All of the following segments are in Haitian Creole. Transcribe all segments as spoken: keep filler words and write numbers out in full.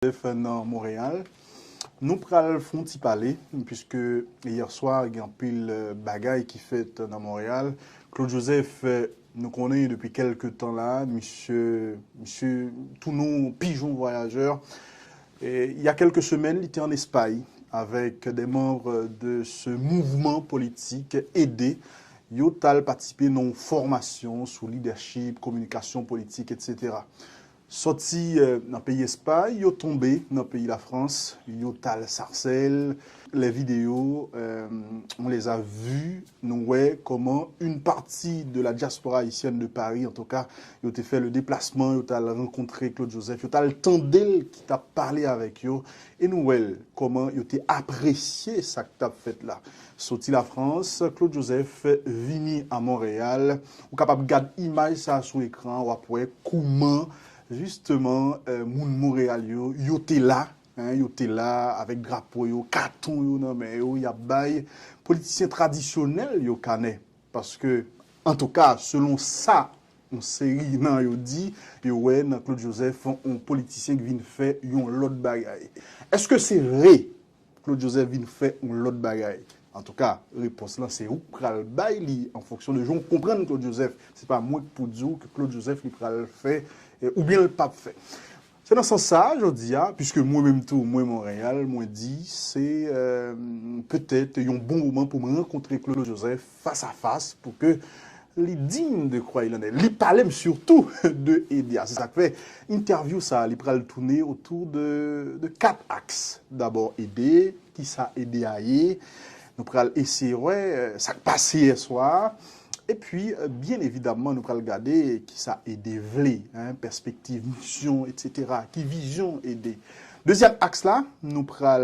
Joseph nan Monreyal. Nou pral fè yon ti pale, puiske yè swa gen anpil bagay ki fèt nan Monreyal. Claude Joseph, nou konnen depi kèlke tan la, misye, misye tounen yon pijon vwayajè. Il y a quelques semaines, li te an Espay avec des membres de ce mouvement politique, ede. Yo t al patisipe nan yon fòmasyon sou leadership, kominikasyon politik, etsetera. Sòti nan peyi Espay, yo tonbe nan peyi Lafrans, yo t al Sarsèl. Les vidéos, on les a vues, nou wè kòman une partie de la diaspora haïtienne de Paris, en tout cas, yo te fè le déplacement, yo t al rankontre Claude Joseph, yo t al tande l ki t ap pale avèk yo, e nou wè l kòman yo te apresye sa k t ap fèt la. Soti Lafrans, Claude Joseph vini a Monreyal. Ou kapab gad imaj sa sou ekran, w ap wè kouman, jisteman, moun Monreyal yo, yo te la, en, yo te la avèk drapo yo, katon yo nan men yo, y ap bay politisyen tradisyonèl yo kanè. Paske, antouka, selon sa yon seri nan yo di, yo wè nan Claude Joseph yon politisyen ki vin fè yon lòt bagay. Èske se vre Claude Joseph vin fè yon lòt bagay? Antouka, repons lan se ou k pral bay li an fonksyon de jan w konprann Claude Joseph. Se pa mwen k pou di w ke Claude Joseph li pral fè, eh, oubyen l p ap fè. Se nan sans sa a, jodi a, puiske mwen menm tou, mwen Monreyal, mwen di se, eh, petèt yon bon moman pou mwen rankontre Claude Joseph fas a fas pou ke li digne de croix il en est. Li pale m sitou de ede a. Se sa k fè entèvyou sa a, li pral tounen otou de, de kat aks. Dabò, ede, kisa ede a ye? Nou pral eseye wè, eh, sa k pase yè swa a. Epi, eh, byen evidamman, nou pral gade kisa ede vle, en, pèspektiv, misyon, etsetera. Ki vizyon ede? Dezyèm aks la, nou pral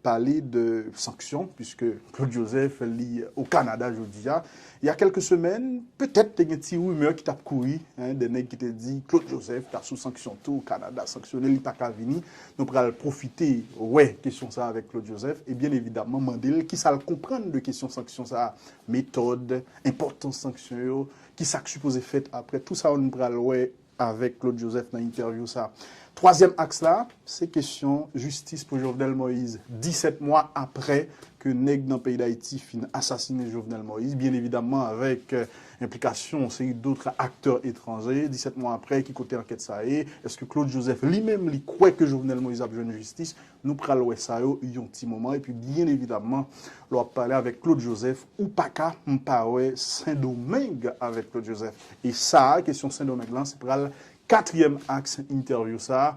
pale de sanksyon, puiske Claude Joseph, li o Kanada jodi a. Il y a quelques semaines, petèt te gen ti rimè ki t ap kouri, en, de nèg ki te di Claude Joseph ta sou sanksyon tou, Kanada sanksyone l, li pa ka vini. Nou pral pwofite wè kesyon sa a avèk Claude Joseph e byen evidamman mande l kisa l konprann de kesyon sanksyon sa a, metòd, enpòtans sanksyon yo, kisa k sipoze fèt apre. Tou sa yo nou pral wè avèk Claude Joseph nan entèvyou sa. Twazyèm aks la, se kesyon jistis pou Jovenel Moïse. Disèt mwa apre ke nèg nan peyi Dayiti fin asasinen Jovenel Moïse, byen evidamman avèk, eh, enplikasyon yon seri dòt aktè etranje. Disèt mwa apre, ki kote ankèt sa ye? Èske Claude Joseph li menm li kwè ke Jovenel Moïse ap jwenn jistis? Nou pral wè sa yo yon ti moman. Epi byen evidamman, lè w ap pale avèk Claude Joseph, ou pa ka m pa wè Sendomeng avèk Claude Joseph. E sa a, kesyon Sendomeng lan, se pral katriyèm aks entèvyou sa a.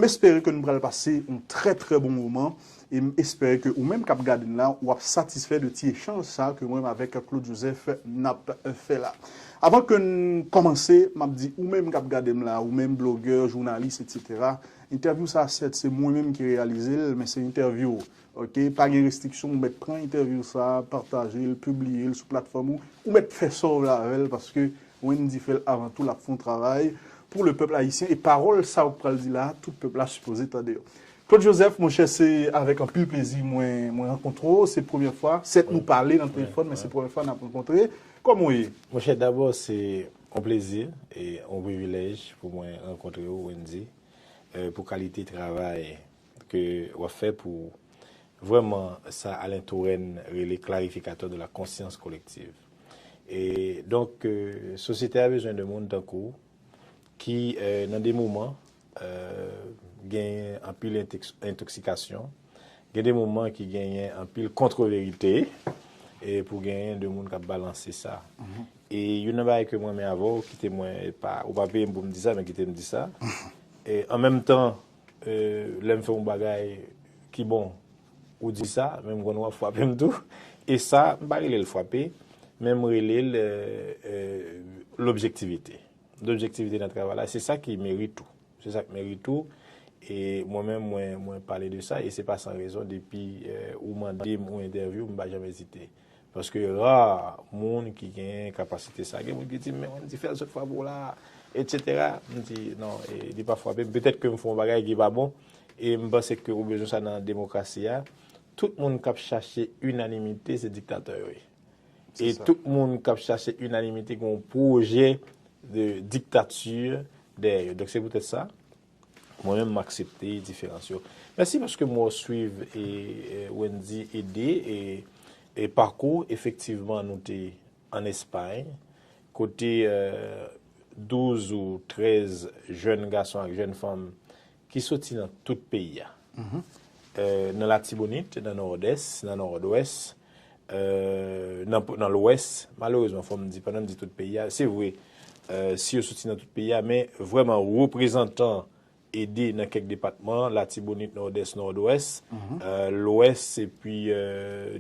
M espere ke nou pral pase yon trè, trè bon moman. E m espere ke ou menm k ap gade n la, w ap satisfè de ti echanj sa a ke mwen menm avèk Claude Joseph n ap fè la. Avan ke n kòmanse, m ap di ou menm k ap gade m la, ou menm blogè, jounalis, etsetera, entèvyou sa a, sèt, se mwen menm ki reyalize l, men se entèvyou, oke? Pa gen restriksyon, ou mèt pran entèvyou sa a, pataje l, pibliye l sou platfòm ou, ou mèt fè sa w vle avè l, paske Wendy fè l avan tou, l ap fè yon travay pou le pèp ayisyen, e pawòl sa ou pral di la, tout pèp la sipoze tande yo. Claude Joseph, monchè, se avèk anpil plezi mwen, mwen rankontre w, se premyè fwa, sèt nou pale nan telefòn, men se premyè fwa n ap rankontre. Kòman w ye? Monchè, dabò, se yon plezi e yon privilèj pou mwen rankontre w, Wendy, eh, pou kalite travay ke w ap fè pou vrèman sa Alain Touraine rele clarificateur de la conscience collective. E donk, eh, sosyete a bezwen de moun tankou w ki, eh, nan de moman, eh, genyen anpil entoks-, entoksikasyon, gen de moman ki genyen anpil kontreverite, e pou genyen de moun k ap balanse sa. E youn nan bagay ke mwen renmen avè w, kite mwen pa, ou pa peye m pou m di sa, men kite m di sa. E an menm tan, eh, lè m fè yon bagay ki bon, ou di sa, men m konn w ap frape m tou. E sa, m pa rele l frape, men m rele l, eh, eh, lobjektivite. Lobjektivite nan travay la, se sa ki merit ou. Se sa k merit ou. E mwen menm, mwen, mwen pale de sa, e se pa san rezon, depi, eh, ou mande m yon entèvyou, m pa janm ezite. Paske ra moun ki gen kapasite sa. Gen moun ki di, "Men Wendy, fè l sot frape w la, etsetera" M di, "Non, e, li pa frape m." Petèt ke m fè yon bagay ki pa bon, e m panse ke ou bezwen sa nan demokrasi a. Tout moun k ap chache inanimite, se diktatè yo ye. E tout moun k ap chache inanimite gen yon pwojè de diktati dèyè yo. Donk, se poutèt sa, Mwen menm, m aksepte diferans yo. Mèsi paske m wè w swiv e, e Wendy Ede e, e pakou. Efektivman, nou te ann Espay, kote, e, douz ou trèz jèn gason ak jèn fanm ki soti nan tout peyi a. E, nan Latibonit, nan Nòdès, nan Nòdwès, e, nan, nan Lwès, malerezman, fò m di, pandan m di tout peyi a, se vre, e, si yo soti nan tout peyi a, men vrèman reprezantan Ede nan kèk depatman, Latibonit, Nòdès, Nòdwès, e, Lwès epi, e,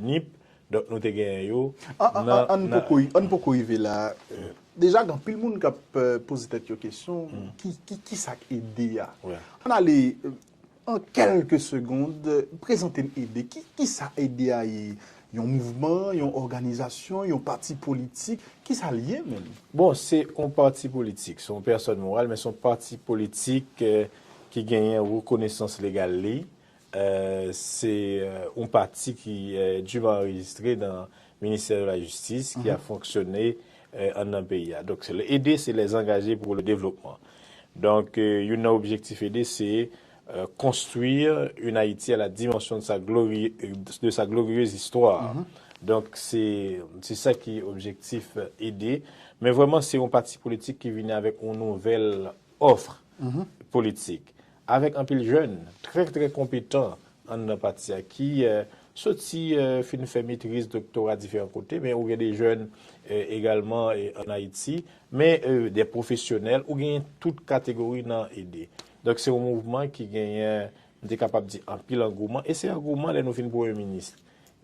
Nip. Donk, nou te genyen yo. An, an, nan, an, an nan poko, an poko rive la. E, deja, gen anpil moun k ap, e, poze tèt yo kesyon, ki, ki, ki sa k Ede a? Wi. Ann ale, e, an kèlke segond, prezante n Ede. Ki, ki sa Ede a ye? Yon mouvman, yon òganizasyon, yon pati politik? Ki sa l ye menm? Bon, se yon pati politik, se yon pèsòn moral, men se yon pati politik, e, ki genyen rekonesans legal li. E, se, e, yon pati ki, e, diman anrejistre nan Ministè de la Jistis, ki ap fonksyone, e, anndan peyi a. Donk, se le, Ede, se les engagés pour le développement. Donk, e, youn nan objektif Ede, se, e, construire une Haïti à la dimension de sa glori-, de sa glorieuse histoire. Donk, se, se sa ki objektif, e, Ede. Men vrèman, se yon pati politik ki vini avèk yon nouvèl òf politik, avèk anpil jèn trè, trè konpetan anndan pati a, ki, e, soti, e, fin fè metriz, doktora diferan kote, men ou gen de jèn, e, egalman, e, ann Ayiti, men, e, de pwofesyonèl, ou genyen tout kategori nan Ede. Donk, se yon mouvman ki genyen, m te kapab di, anpil angouman, e se angouman lè nou fin premye minis.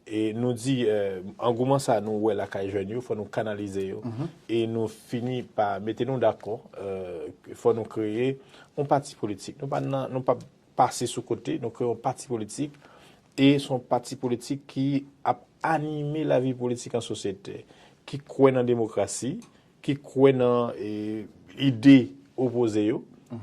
E nou di, e, angouman sa nou wè lakay jèn yo, fò nou kanalize yo. E nou fini pa mete nou dakò, e, fò nou kreye yon pati politik. Nou pa nan, nou pa pase sou kote, nou kreye yon pati politik. E se yon pati politik ki ap anime lavi politik an sosyete, ki kwè nan demokrasi, ki kwè nan, e, ide opoze yo.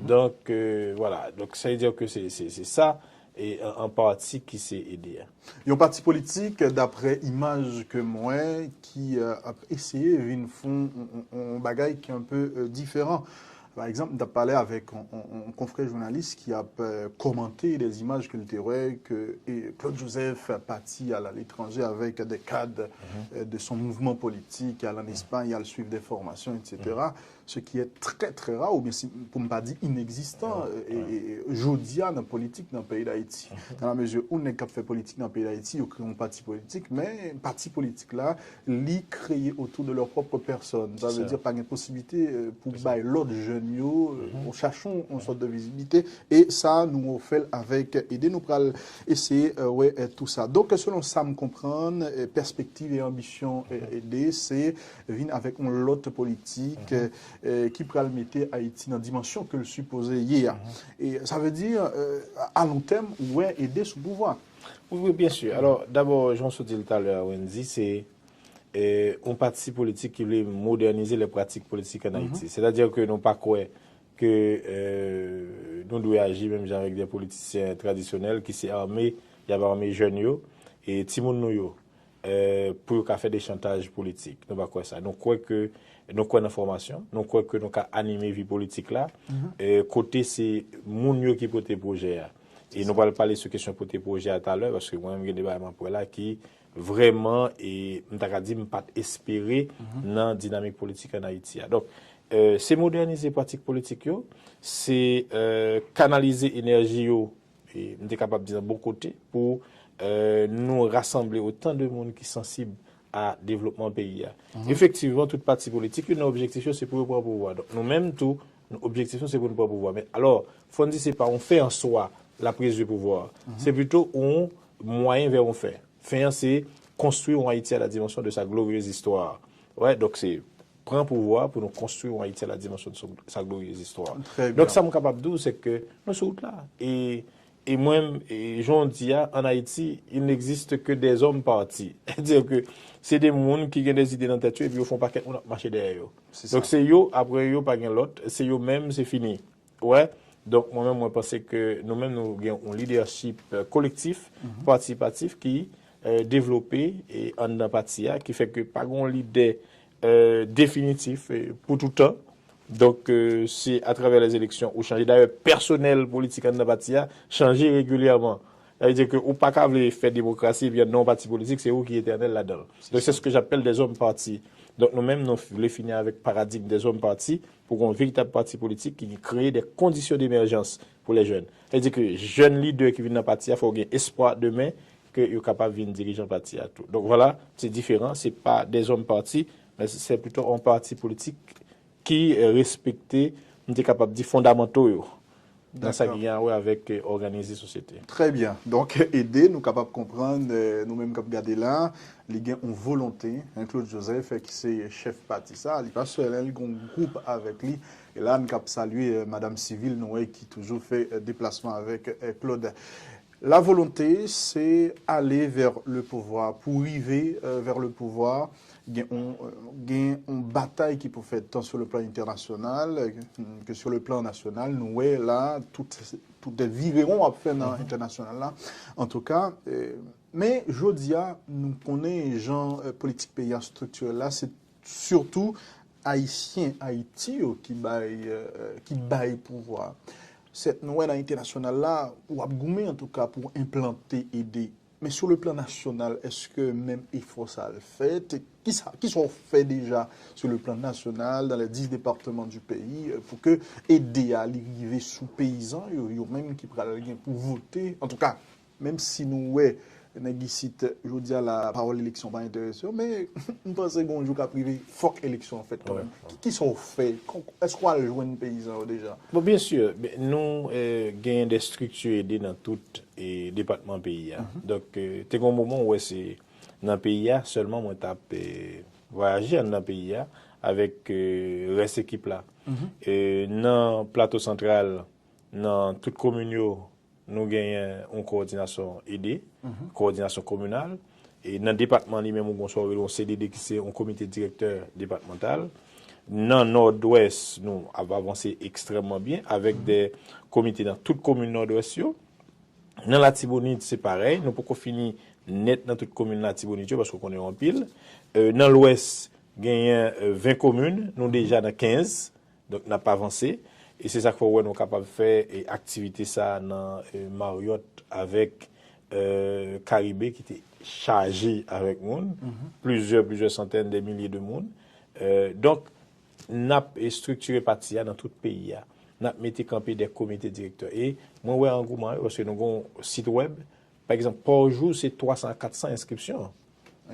Donk, e, vwala. Donk, sa vle di ke se, se, se sa, e, an, an pati ki se Ede a. Yon pati politik, daprè imaj ke m wè, ki, e, ap eseye vin fè yon, yon, yon bagay ki un peu, e, diferan. Pa egzanp, m t ap pale avèk yon, yon, yon konfrè jounalis ki ap, e, kòmante des images ke l te wè ke, e, Claude Joseph parti à l'étranger avec des cadres, e, de son mouvement politique, al ann Espay, al swiv des formations, et cetera. Ce qui est très, très rare, oubyen si, pou m pa di inegzistan, e, e, e, jodi a nan politik nan peyi Dayiti. Dans la mesure où nèg k ap fè politik nan peyi Dayiti, yo kreye yon pati politik, men pati politik la, li kreye autour de leur propre personne. Sa vle di pa gen posiblite, e, pou bay lòt jèn yo, e, chache yon, yon sòt de vizibilite. E sa, nou fè l avèk Ede. Nou pral eseye, e, wè, e, tou sa. Donk, selon sa m konprann, e, pèspektiv e anbisyon, e, Ede, se vin avèk yon lòt politik, e, ki pral mete Ayiti nan dimansyon ke l sipoze ye a. E sa vle di, e, a long tèm, ou wè Ede sou pouvwa. Wi, wi, byen si. Alò, dabò, jan w sot di l talè a, Wendy, se, e, yon pati politik ki vle modènize lè pratik politik ann Ayiti. Sètadi ke nou pa kwè ke, e, nou dwe aji menm jan avèk de politisyen tradisyonèl ki se ame, y ap ame jèn yo, e timoun nou yo, e, pou yo ka fè de chantaj politik. Nou pa kwè sa. Nou kwè ke, nou kwè nan fòmasyon, nou kwè ke nou ka anime vi politik la, e, kote se moun yo ki pote pwojè a. E nou pral pale sou kesyon pote pwojè a talè, paske mwen menm gen de bagay m ap wè la ki vrèman, e m ta ka di m pa t espere nan dinamik politik ann Ayiti a. Donk, e, se modènize pratik politik yo, se, e, kanalize enèji yo, e m te kapab di nan bon kote, pou, e, nou rasanble otan de moun ki sansib a devlopman peyi a. Efektivman, tout pati politik, youn nan objektif yo, se pou yo pran pouvwa. Donk, nou menm tou, nou, objektif nou, se pou nou pran pouvwa. Men, alò, fò n di se pa yon fen an swa, la prise de pouvoir. Se pito yon mwayen vè yon fen. Fen an, se konstwi yon Ayiti à la dimension de sa glorieuse histoire. Wè, donk se pran pouvwa pou nou konstwi yon Ayiti à la dimension de sa glorieuse histoire. Donk, sa m kapab di w, se ke nou sou wout la. E E mwen, e, jan w di a, ann Ayiti, il n'existe que des hommes partis. Sètadi ke se de moun ki gen de zide nan tèt yo, epi yo fè yon pakèt moun ap mache dèyè yo. Donk, se yo, apre yo, pa gen lòt, se yo menm, se fini. Wè, donk, mwen menm, mwen panse ke nou menm, nou gen yon lidèchip, e, kolektif, patisipatif ki, e, devlope, e, anndan pati a, ki fè ke pa gen yon lidè, e, definitif, e, pou toutan. Donk, euh, se atravè lèzeleksyon ou chanje. Dayè, pèsonèl politik anndan pati a chanje regilyèman. Sa vle di ke ou pa ka vle fè demokrasi epi anndan yon pati politik, se ou ki etènèl ladan l. Donk, c'est ce que j'appelle des hommes partis. Donk, nou menm, nou vle fini avèk paradigm des hommes partis pou gen yon veritab pati politik ki kreye des conditions d'émergence pour les jeunes. Sa vle di ke jèn lidè ki vin nan pati a, fò gen espwa demen ke yo kapab vin dirijan pati a tou. Donk, vwala, se diferan, se pa des hommes partis, men se plito yon pati politik ki respekte, m te kapab di, fondamanto yo nan sa ki gen a wè avèk òganize sosyete. Trè byen. Donk, ede nou kapab konprann, nou menm k ap gade la, li gen yon volonte, Claude Joseph, ki se chèf pati sa, li pa sèl, li gen yon gwoup avèk li. E la, n k ap salye Madanm Civil, nou wè, ki toujou fè deplasman avèk Claude. La volonte, se ale vè le pouvwa. Pou rive vè le pouvwa, gen yon, gen yon batay ki pou fèt, tan sou le plan entènasyonal ke sou le plan nasyonal. Nou wè la, tout, tout de virewon w ap fè nan entènasyonal la. Antouka, men jodi a, nou konnen jan politik peyi a estriktiye la, se sitou Ayisyen Ayiti yo ki bay, ki bay pouvwa. Sèt, nou wè nan entènasyonal la, w ap goumen antouka pou enplante ede. Men sou le plan nasyonal, èske menm efò sa al fèt? Kisa, kisa w fè deja sou le plan nasyonal, dans les dix départements du pays, pou ke ede a li rive sou peyizan yo, yo menm ki pral gen pou vote? Antouka, menm si nou wè nèg isit jodi a la, pawòl eleksyon pa enterese yo, men m panse gen yon jou k ap rive, fòk eleksyon an fèt kanmenm. Kisa w fè? Èske w al jwenn peyizan yo deja? Bon, byen si, nou genyen de estrikti ede nan tout depatman peyi a. Donk, te gen yon moman ou wè se nan peyi a sèlman mwen t ap vwayaje anndan peyi a avèk rès ekip la. Nan Plato Santral, nan tout komin yo, nou genyen yon kowòdinasyon ede, kowòdinasyon kominal. E nan depatman li menm, ou gon sa w rele yon C D D ki se yon komite direktè depatmantal. Nan Nòdwès, nou ap avanse ekstrèmman byen avèk de komite nan tout komin Nòdwès yo. Nan Latibonit, se parèy, nou poko fini nèt nan tout komin Latibonit yo, paske w konnen yo anpil. Nan Lwès, genyen ven komin, nou deja nan kenz. Donk, n ap avanse. E se sa k fè w wè nou kapab fè aktivite sa a nan Marriott avèk Karibe ki te chaje avèk moun, plizyè, plizyè santèn de milye de moun. Donk, n ap estriktire pati a nan tout peyi a. N ap mete kanpe de komite direktè. E mwen wè angouman yo, paske nou gen yon sit wèb, pa egzanp, pa jou, se twa san a kat san enskripsyon.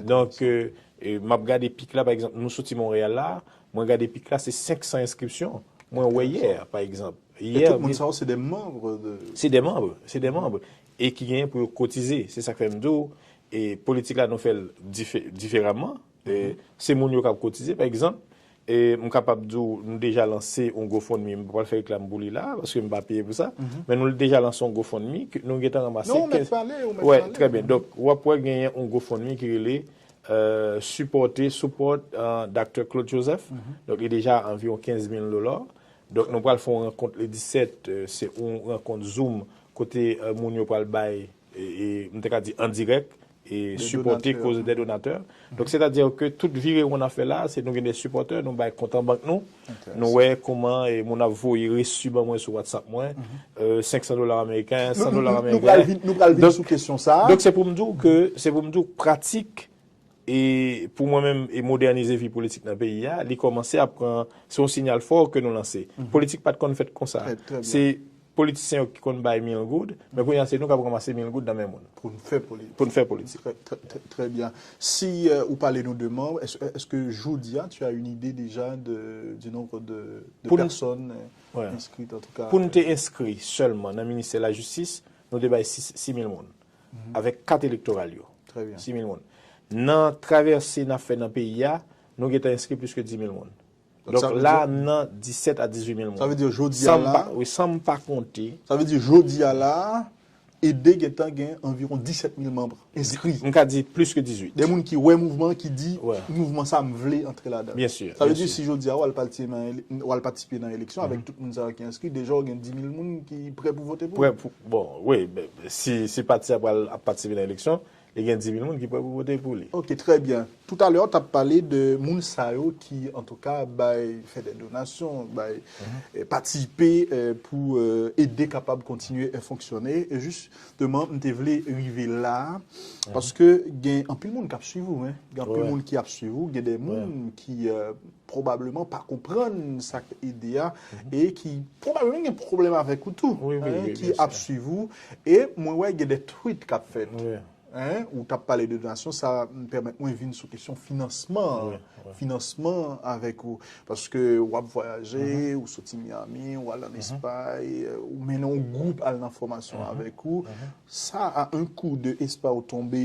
Donk, m ap gade pik la, pa egzanp, nou soti Monreyal la, mwen gade pik la, se senk san enskripsyon. Mwen wè yè, pa egzanp. E tout moun sa yo, se de manm de. Se de manm, se de manm. E ki genyen pou yo kotize. Se sa k fè m di w, e politik la, nou fè l dife, diferaman. E se moun yo k ap kotize, pa egzanp, e m kapab di w, nou deja lanse yon GoFundMe. M pa pral fè reklam pou li la, paske m pa peye pou sa. Men nou deja lanse yon GoFundMe, ke nou gentan ranmase kenz. Non, ou mèt pale, ou mèt pale. Wè, trè byen. Donk, w ap wè genyen yon GoFundMe ki rele Sipòte, Support Doctor Claude Joseph. Donk, li deja anviwon kenz mil dola. Donk, nou pral fè yon rankont le disèt, se yon rankont Zoom, kote moun yo pral bay, e, e, m te ka di an dirèk, e sipòte koz de donatè. Donk, sètadi ke tout virewon n ap fè la, se nou gen de sipòtè, nou bay kont an bank nou. Nou wè kòman, e, moun ap voye resi ban mwen sou WhatsApp mwen, e, senk san dola ameriken, san dola ameriken. Nou pral vin, nou pral vin sou kesyon sa a. Donk, se pou m di w ke, se pou m di w pratik, e pou mwen menm, e modènize vi politik nan peyi a, li kòmanse ap pran, se yon sinyal fò ke nou lanse. Politik pa t konn fèt konsa. Se politisyen yo ki konn bay mil goud, men kounye a se nou k ap ranmase mil goud nan men moun. Pou n fè politik. Pou n fè politik. Trè, trè, trè, trè byen. Si, euh, ou pale nou de manm, èske, èske jodi a, tu as une idée déjà de, du nombre de, de personnes, euh, inscrites, en tout cas? Pou n te enskri sèlman nan ministè lajistis, nou te bay sis, sis mil moun. Avèk kat elektoral yo. Trè byen. Sis mil moun. Nan travèse n ap fè nan peyi a, nou gentan enskri plis ke dis mil moun. Donk, la, nan disèt a dizuit mil moun. Sa vle di jodi a la, wi, san m pa konte. Sa vle di jodi a la, ede gentan gen anviwon disèt mil manm enskri. M ka di plis ke dizuit. De moun ki wè mouvman, ki di, mouvman sa, m vle antre ladan l. Byen si. Sa vle di si jodi a w al patisipe nan, w al patisipe nan eleksyon avèk tout moun sa yo ki enskri, deja w gen dis mil moun ki prè pou vote pou ou. Prè pou, bon, wi, si, si pati a pral ap patisipe nan eleksyon, Li gen dis mil moun ki prè pou vote pou li. Ok, très bien. Toutalè, w t ap pale de moun sa yo ki, antouka, bay, fè de donasyon, bay, eh, patisipe eh, pou eh, ede kapab kontinye eh, fonksyone. E jisteman, m te vle rive la, paske gen anpil moun k ap swiv ou, hein. Gen anpil moun ki ap swiv ou, gen de moun ki eh, pwobableman pa konprann sa k ede a e ki pwobableman gen pwoblèm avèk ou tou, hein, ki ap swiv ou. E mwen wè gen de tweet k ap fèt. Hein, ou t ap pale de donasyon, sa pèmèt mwen vin sou kesyon finansman, finansman avèk ou. Paske w ap vwayaje, ou soti Miami, ou al ann Espay, ou mennen yon gwoup al nan fòmasyon avèk ou. Sa a un coût de Espay ou tonbe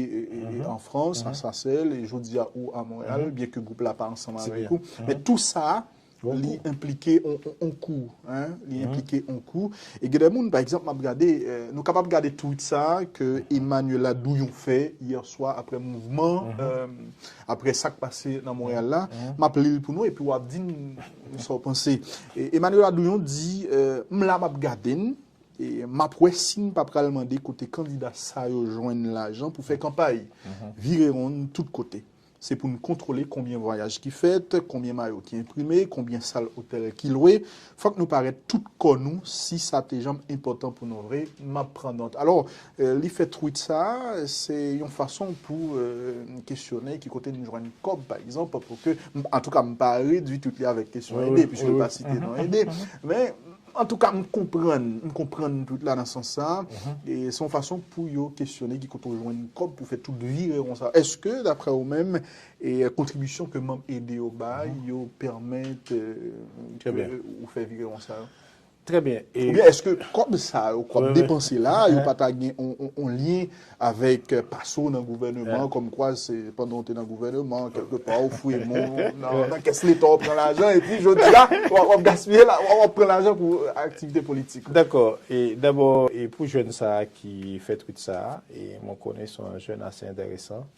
an Frans, a Sasèl, e jodi a ou a Monreyal, byen ke gwoup la pa ansanm avèk ou. Men tou sa, li enplike on kou. Li enplike on kou. E gen de moun, pa egzanp, m ap gade, nou kapab gade tweet sa ke Emmanuela Douyon fè yè swa apre mouvman, apre sa k pase nan Monreyal la. M ap li l pou nou epi w ap di m sa w panse. Emmanuela Douyon di, m la m ap gade n, m ap wè si n pa pral mande kote kandida sa yo jwenn lajan pou fè kanpay. Vire wonn tout kote. Se pou n kontwole konbyen vwayaj ki fèt, konbyen mayo ki enprime, konbyen sal otèl ki lwe. Fòk nou parèt tout kò nou, si sa te janm enpòtan pou nou vre, m ap pran nòt. Alò, li fè tweet sa, se yon fason pou kesyonnen ki kote n jwenn kòb, pa egzanp, pou ke, antouka, m pa redwi tweet li avèk kesyon ede, piske l pa site non ede. Men, Antouka, m konprann, m konprann tout la nan sans sa. E se yon fason pou yo kesyone ki kote w jwenn kòb pou fè tout virewon sa. Èske, daprè ou menm, e kontribisyon ke manm ede yo bay, yo pèmèt ke ou fè virewon sa yo? Trè byen. Oubyen èske kòb sa yo, kòb depanse la, yo pa ta gen on lyen avèk pase w nan gouvèneman, kòmkwa se pandan w te nan gouvèneman, kèlkepa w fouye men w nan kès leta, w pran lajan, epi jodi a, w ap gaspiye la, w ap pran lajan pou aktivite politik. Dakò. E dabò, e pou jèn sa a ki fè tweet sa a, e mwen konnen se yon jèn ase enteresan.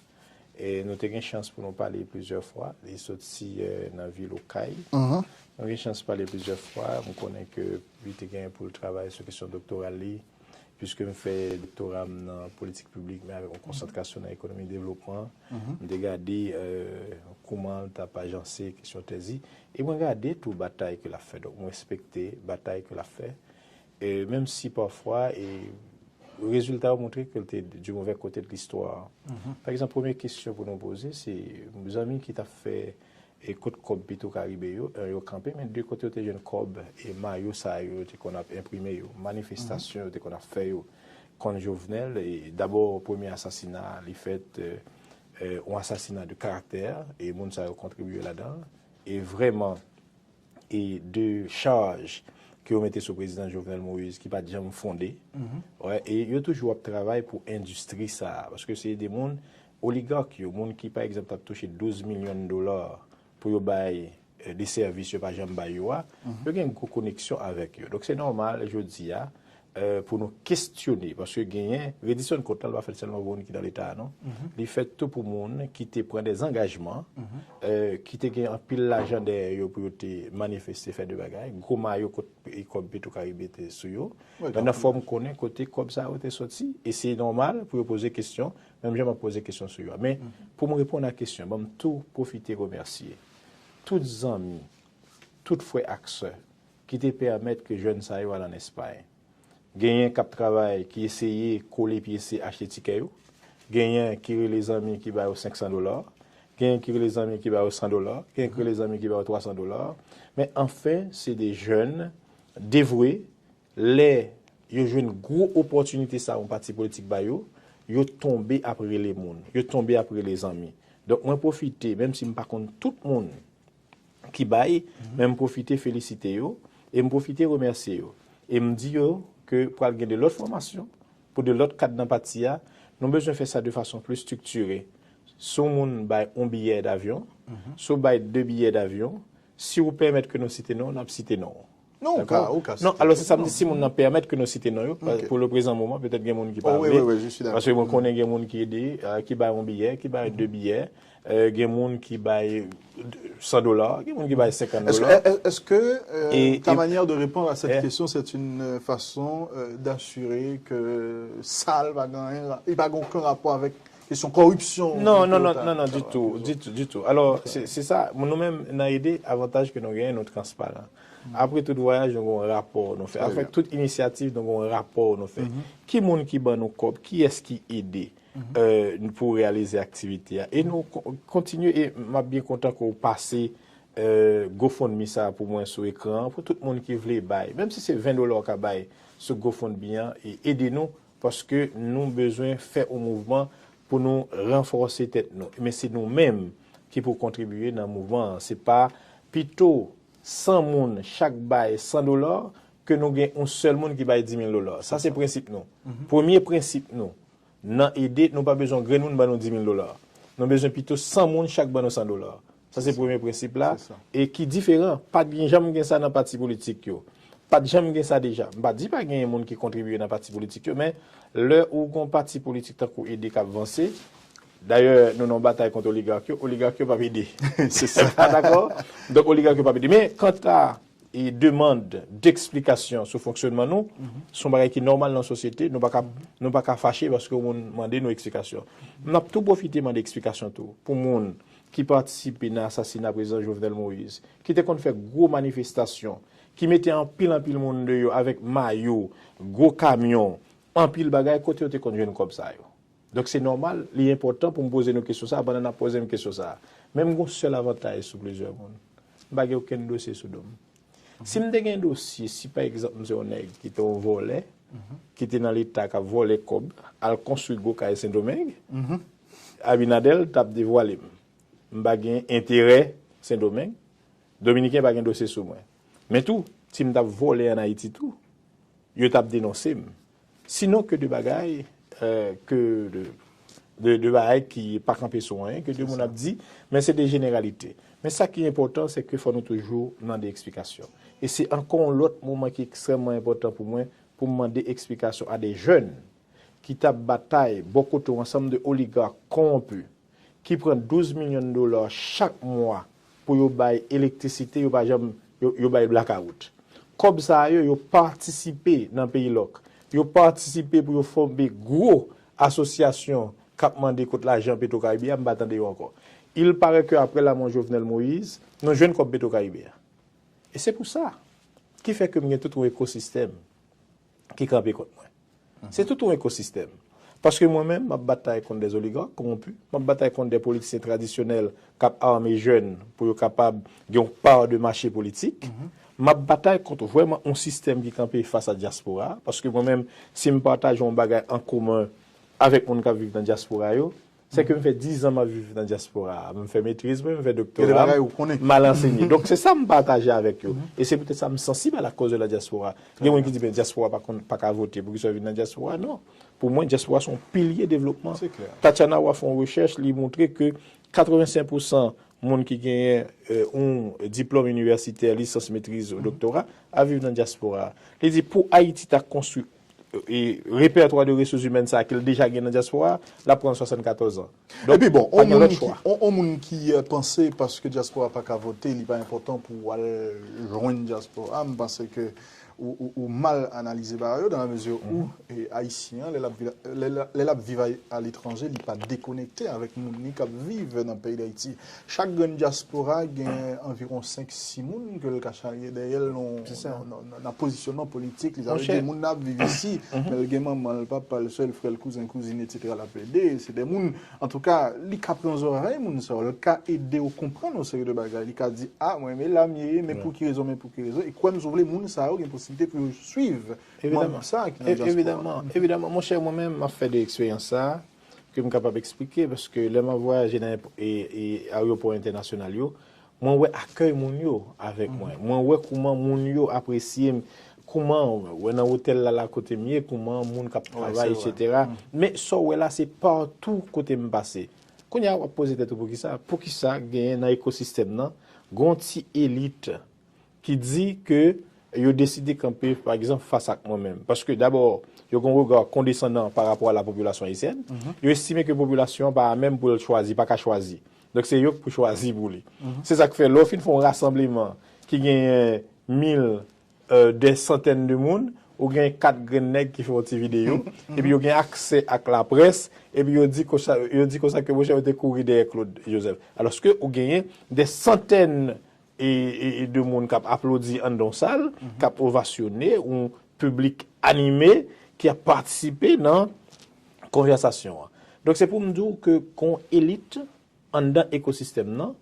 E nou te gen chans pou nou pale plizyè fwa. Li soti nan vil Okay. Nou gen chans pale plizyè fwa. Mwen konnen ke li te gen pou l travay sou kesyon doktoral li. Piske m fè doktora m nan politik piblik, men avèk yon konsantrasyon nan ekonomi devlopman. M te gade kouman l t ap ajanse kesyon tèz li. E mwen gade tou batay ke l ap fè. Donk, mwen respekte batay ke l ap fè. E menm si pafwa, e rezilta yo montre ke l te du mauvais côté de l'histoire. Pa egzanp, premye kesyon pou nou poze, se zanmi ki t ap fè e kot kòb Petro Caribe yo, e yo kanpe, men de kote yo te jwenn kòb e mayo sa yo te konn ap enprime yo, manifestasyon yo te konn ap fè yo kont Jovenel, e dabò premye asasina li fèt, e, e, yon asasina de karaktè, e moun sa yo kontribye ladan, e vrèman, e de chaj ke yo mete sou prezidan Jovenel Moïse ki pa t janm fonde. Wè, e yo toujou ap travay pou endistri sa a, paske se de moun, oligak yo, moun ki pa egzanp t ap touche douz milyon dola pou yo bay, e, de sèvis yo pa janm bay yo a, yo gen gwo koneksyon avèk yo. Donk se nòmal jodi a, e, pou nou kesyone, paske genyen, redisyon kont la, l pa fèt sèlman pou moun ki nan leta a non. Li fèt tou pou moun ki te pran de zangajman, e, ki te gen anpil lajan dèyè yo pou yo te manifeste, fè de bagay, gwo mayo kot e kòb Petro Caribe te sou yo. Men nan fòm konnen kote kòb sa yo te soti, e se nòmal pou yo poze kesyon, menm jan m ap poze kesyon sou yo a. Men pou m reponn a kesyon, ban m tou pwofite remèsye tout zanmi, tout frè ak sè ki te pèmèt ke jèn sa yo al ann Espay. Genyen k ap travay, ki eseye kole pye se achte tikè yo. Genyen ki rele zanmi ki ba yo senk san dola. Genyen ki rele zanmi ki ba yo san dola. Genyen ki rele zanmi ki ba yo twa san dola. Men anfen, se de jèn devwe. Lè yo jwenn gwo opòtinite sa yon pati politik ba yo, yo tonbe ap rele moun. Yo tonbe ap rele zanmi. Donk, mwen pwofite, menm si m pa konn tout moun, ki bay, men m pwofite felisite yo, e m pwofite remèsye yo. E m di yo ke pral gen de lòt fòmasyon, pou de lòt kad nan pati a, nou bezwen fè sa de fason pli striktire. Si yon moun bay yon biyè davyon, si w bay de biyè davyon, si w pèmèt ke nou site non w, n ap site non w. Non, ou ka, ou ka site. Non, alò se sa m di, si moun nan pèmèt ke nou site non yo, pou le prezan moman, petèt gen moun ki pa vle. Paske mwen konnen gen moun ki ede, ki bay yon biyè, ki bay de biyè, gen moun ki bay san dola, gen moun ki bay senkant dola. Est-ce que, est-ce que euh, ta manière de répondre à cette question, c'est une façon euh, d'assurer que sa l pa gen, il pa gen aucun rapport avec Kesyon kòripsyon. Non, non, non, non, non, ditou, ditou, ditou. Alò, se se sa, nou menm nan ede, avantaj ke nou genyen, nou transparan. Apre tout vwayaj, nou gen yon rapò nou fè. Avèk tout inisyativ, nou gen yon rapò nou fè. Ki moun ki ban nou kòb? Kiyès ki ede pou reyalize aktivite a? E nou kontinye, e m ap byen kontan ke w pase GoFundMe sa pou mwen sou ekran an, pou tout moun ki vle bay. Menm si se ven dola w ka bay sou GoFundMe an, e ede nou, paske nou bezwen fè yon mouvman pou nou ranfòse tèt nou. Men se nou menm ki pou kontribye nan mouvman an. Se pa pito san moun chak bay san dola ke nou gen yon sèl moun ki bay di mil dola. Sa se prensip nou. Premye prensip nou, nan ede, nou pa bezwen grenn moun ban nou di mil dola. Nou bezwen pito san moun chak ban nou san dola. Sa se premye prensip la. E ki diferan. Pa t gen janm gen sa nan pati politik yo. Pa t janm gen sa deja. M pa di pa genyen moun ki kontribye nan pati politik yo, men lè ou gon pati politik tankou ede k ap vanse, dayè, nou nan batay kont oligak yo, oligak yo p ap ede. Se sa. Dakò? Donk, oligak yo p ap ede. Men, kanta e demann deksplikasyon sou fonksyonman nou, se yon bagay ki nòmal nan sosyete, nou pa ka, nou pa ka fache paske yon moun mande nou eksplikasyon. M ap tou pwofite mande eksplikasyon tou pou moun ki patisipe nan asasina prezidan Jovenel Moïse, ki te konn fè gwo manifestasyon, ki mete anpil anpil moun deyò avèk mayo, gwo kamyon, anpil bagay, kote yo te konn jwenn kòb sa yo? Donk se nòmal, li enpòtan pou m poze nou kesyon sa a pandan n ap poze m kesyon sa a. Men m gen yon sèl avantaj sou plizyè moun. M pa gen okenn dosye sou do m. Si m te gen dosye, si pa egzanp m se yon nèg ki te yon vòlè, ki te nan Leta k ap vòlè kòb, al konstwi gwo kay Sendomeng, Abinader t ap devwale m. M pa gen enterè Sendomeng, Dominiken pa gen dosye sou mwen. Men tou, si m t ap vòlè ann Ayiti tou, yo t ap denonse m. Sinon ke de bagay, euh, ke de, de, de bagay ki pa kanpe sou anyen, ke de moun ap di, men se de jeneralite. Men sa ki enpòtan, se ke fò nou toujou mande eksplikasyon. E se ankò yon lòt moman ki ekstrèmman enpòtan pou mwen, pou m mande eksplikasyon a de jèn ki t ap batay bò kote yon ansanm de oligak kowonpi ki pran douz milyon dola chak mwa pou yo bay elektrisite, yo pa janm, yo, yo bay blakawout. Kòb sa yo, yo patisipe nan peyi lòk. Yo patisipe pou yo fòme gwo asosyasyon k ap mande kot lajan Petwokaribe a, m pa tande yo ankò. Il paraît que après la mort Jovenel Moïse, nou jwenn kòb Petwokaribe a. E se pou sa ki fè ke m gen tout yon ekosistèm ki kanpe kont mwen. Se tout yon ekosistèm. Paske mwen menm, m ap batay kont de oligak kowonpi, m ap batay kont de politisyen tradisyonèl k ap ame jèn pou yo kapab gen yon pa de mache politik. M ap batay kont vrèman yon sistèm ki kanpe fas a dyaspora a, paske mwen menm, si m pataje yon bagay an komen avèk moun k ap viv nan dyaspora yo, se ke m fè diz an m ap viv nan dyaspora a. M fè metriz mwen, m fè doktora m, m al ansenye. Donk se sa m pataje avèk yo. E se poutèt sa m sansib a la cause de la diaspora. Gen moun ki di, ben, dyaspora pa konn, pa ka vote, poukisa yo vin nan dyaspora? Non. Pou mwen, dyaspora se yon pilye devlopman. Tatiana Roy fè yon rechèch, li montre ke katrevensenk pousan moun ki genyen, euh, yon diplòm inivèsitè, lisans, metriz, doktora, ap viv nan dyaspora. Li di, pou Ayiti ta konstwi e repètwa de resous imèn sa a ke l deja gen nan dyaspora a, l ap pran swasannkatòz an. Donk, epi bon, pa gen lòt chwa. On moun ki, on, on moun ki euh, panse paske dyaspora pa ka vote, li pa enpòtan pou w al jwenn dyaspora, m panse ke ou, ou, ou mal analize bagay yo, dans la mesure où e, Ayisyen an, lè l ap viv, lè, lè, lè l ap viv a, aletranje, li pa dekonekte avèk moun li k ap viv nan peyi Dayiti. Chak grenn dyaspora gen anviwon senk sis moun ke l ka charye dèyè l nan, nan, nan, nan pozisyonman politik li. Sa vle di moun nan ap viv isi, men l gen manman l, papa l, sè l, frè l, kouzen, kouzin, etsetera l ap ede. Se de moun, antouka, li ka pran zòrèy moun sa yo, l ka ede w konprann yon seri de bagay. Li ka di, a, mwen, men la m ye, men pou ki rezon, men pou ki rezon. E kwè m, si w vle, moun sa yo gen posiblite pou yo swiv manm sa ki nan dyaspora. Evidaman, evidaman, monchè, mwen menm, m ap fè de eksperyans sa a, ke m kapab eksplike, paske lè m ap vwayaje nan e, e, ayewopò entènasyonal yo, mwen wè akèy moun yo avèk mwen. Mwen wè kouman moun yo apresye m, kouman, wè nan otèl la, la kote m ye, kouman moun k ap travay, etsetera. Men sa w wè la, se patou kote m pase. Kounye a, w ap poze tèt ou poukisa? Poukisa genyen nan ekosistèm nan, gon ti elit ki di ke yo deside kanpe, pa egzanp, fas ak mwen menm. Paske dabò, yo gen yon rega kondesandan pa rapò a la popilasyon ayisyèn. Yo estime ke popilasyon an pa amenm pou l chwazi, pa ka chwazi. Donk se yo k pou chwazi pou li. Se sa k fè, lè w fin fè yon rasanbleman ki genyen mil, euh, dè santèn de moun, Ou gen kat grenn nèg ki fè yon ti videyo, epi yo gen aksè ak laprès, epi yo di konsa, yo di konsa ke monchè yo te kouri dèyè Claude Joseph. Alòske ou genyen dè santèn e, e, e de moun k ap aplodi anndan yon sal, k ap ovasyone, yon piblik anime ki ap patisipe nan konvèsasyon an. Donk se pou m di w ke gon elit anndan ekosistèm nan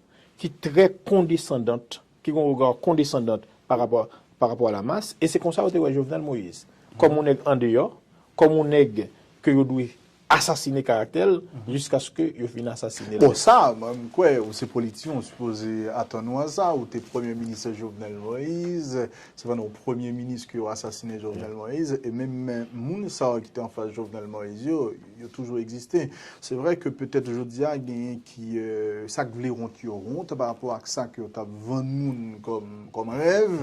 ki trè kondesandant, ki gon rega kondesandant pa rapò, pa rapò a la mas, e se konsa yo te wè Jovenel Moïse, kòm yon nèg andeyò, kòm yon nèg ke yo dwe asasine karaktè l, jiskaske yo fin asasine l. Bon, sa, mwen, m kwè, ou se politisyen, ou sipoze atann ou a sa, ou te premye minis Jovenel Moïse, se pandan ou premye minis ke yo asasine Jovenel Moïse, e menm moun sa yo ki te anfas Jovenel Moïse yo, yo toujou egziste. Se vre ke petèt jodi a, genyen ki, euh, sa k vle wont yo wont pa rapò ak sa ke yo t ap vann moun kòm, kòm rèv,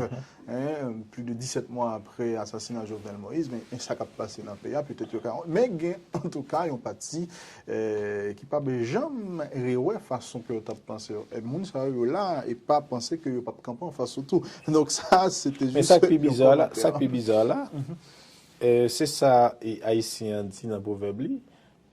hein, plus de dix-sept mois après assassinat Jovenel Moïse, men, men sa k ap pase nan peyi a, petèt yo ka, men gen, antouka, yon pati, euh, ki p ap janm rewè fason ke yo t ap panse yo. E moun sa yo la, e pa panse ke yo p ap kanpe anfas ou tou. Donk sa, se te jis yon kòmantè. Men sa k pi biza la, sa k pi biza la, euh, se sa e, Ayisyen an di nan pwovèb li,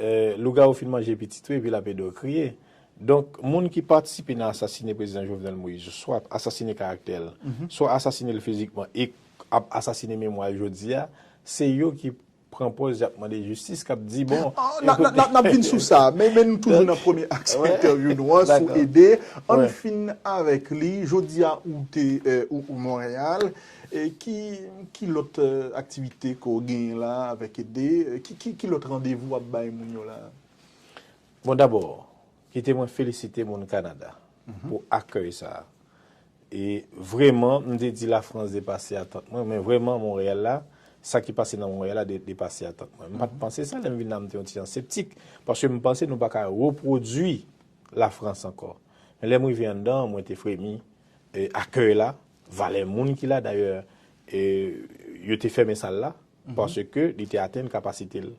euh, lougawou fin manje pitit ou epi l ap ede w kriye. Donk, moun ki patisipe nan asasine prezidan Jovenel Moïse, swa asasine karaktè l, swa asasine l fizikman e ap asasine memwa l jodi a, se yo ki pran pòz y ap mande jistis, k ap di, bon, n ap vin sou sa, men, men nou toujou nan premye aks entèvyou nou an sou Ede. Ann fin avèk li. Jodi a, ou te, euh, ou, ou Monreyal. E ki, ki lòt, euh, aktivite ke w genyen la avèk Ede? Ki, ki, ki lòt randevou w ap bay moun yo la? Bon, dabò, kite mwen felisite moun Kanada pou akèy sa a. E vrèman, m te di Lafrans depase atant mwen, men vrèman, Monreyal la, sa ki pase nan Monreyal la de, depase atant mwen. M pa t panse sa, lè m vin la, m te yon ti jan septik, paske m panse nou pa ka repwodui Lafrans ankò. Men lè m rive anndan, mwen te fremi, e, akèy la, valè moun ki la, dayè, e, yo te fèmen sal la, paske li te atenn kapasite l.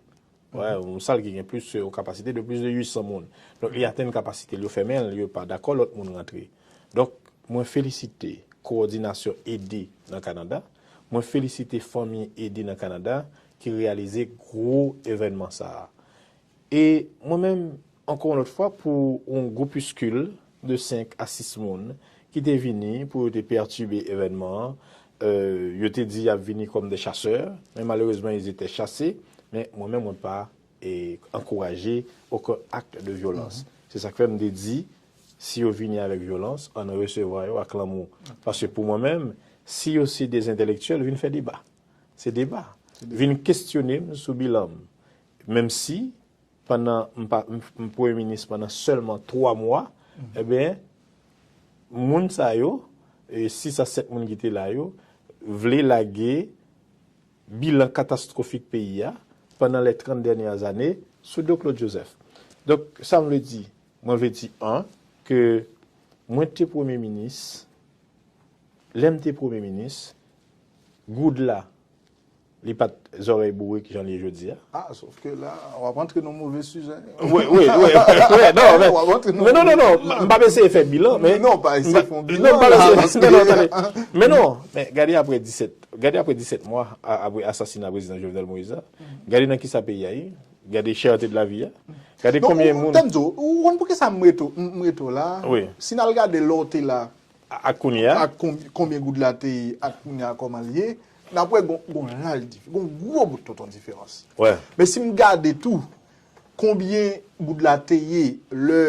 Wè, yon sal ki gen plis, yon kapasite de plis de uit san moun. Donk, li atenn kapasite l, yo fèmen l, yo pa dakò lòt moun rantre. Donk, mwen felisite kowòdinasyon Ede nan Kanada. Mwen felisite fanmi Ede nan Kanada ki reyalize gwo evènman sa a. E mwen menm, ankò yon lòt fwa, pou yon groupiskil de senk a sis moun ki te vini pou yo te pètibe evènman an, euh, yo te di y ap vini kòm de chasè, men malerezman, ils étaient chassés, men mwen menm, mwen pa, e, ankouraje okenn ak de vyolans. Se sa k fè m te di, si yo vini avèk vyolans, ann resevwa yo ak lanmou. Paske pou mwen menm, si yo se de entèlektyèl, vin fè deba. Se deba. Vin kesyone m sou bilan m. Menm si, pandan m pa, m, m premye minis pandan sèlman twa mwa, ebyen, moun sa yo, e sis a sèt moun ki te la yo, vle lage bilan katastwofik peyi a pandan les trente dernières années sou do Claude Joseph. Donk, sa m vle di, mwen vle di, an, ke mwen te premye minis, lè m te premye minis, goud la, li pa t zòrèy bourik jan li ye jodi a. Ah, sof ke la, w ap antre nan move sijè. Wi, wi, wi, wi, non, men, men non, non, non, m p ap eseye fè bilan, men. Non, pa eseye fè yon bilan. Non, m p ap eseye, non, non, tande. Men non, men gade apre disèt, gade apre disèt mwa, a, apre asasina prezidan Jovenel Moïse la, gade nan kisa peyi a ye, gade chète de la vi a, gade konbyen moun. Tann di w, ou konn poukisa m rete w, m rete w la? Wi. Si n al gade lè w te la, ak kounye a, ak konbyen goud la te ye, ak kounye a kòman l ye, n ap wè gon, gon laj dif-, gon gwo bout tonton diferans. Wè. Men si m gade tou, konbyen goud la te ye lè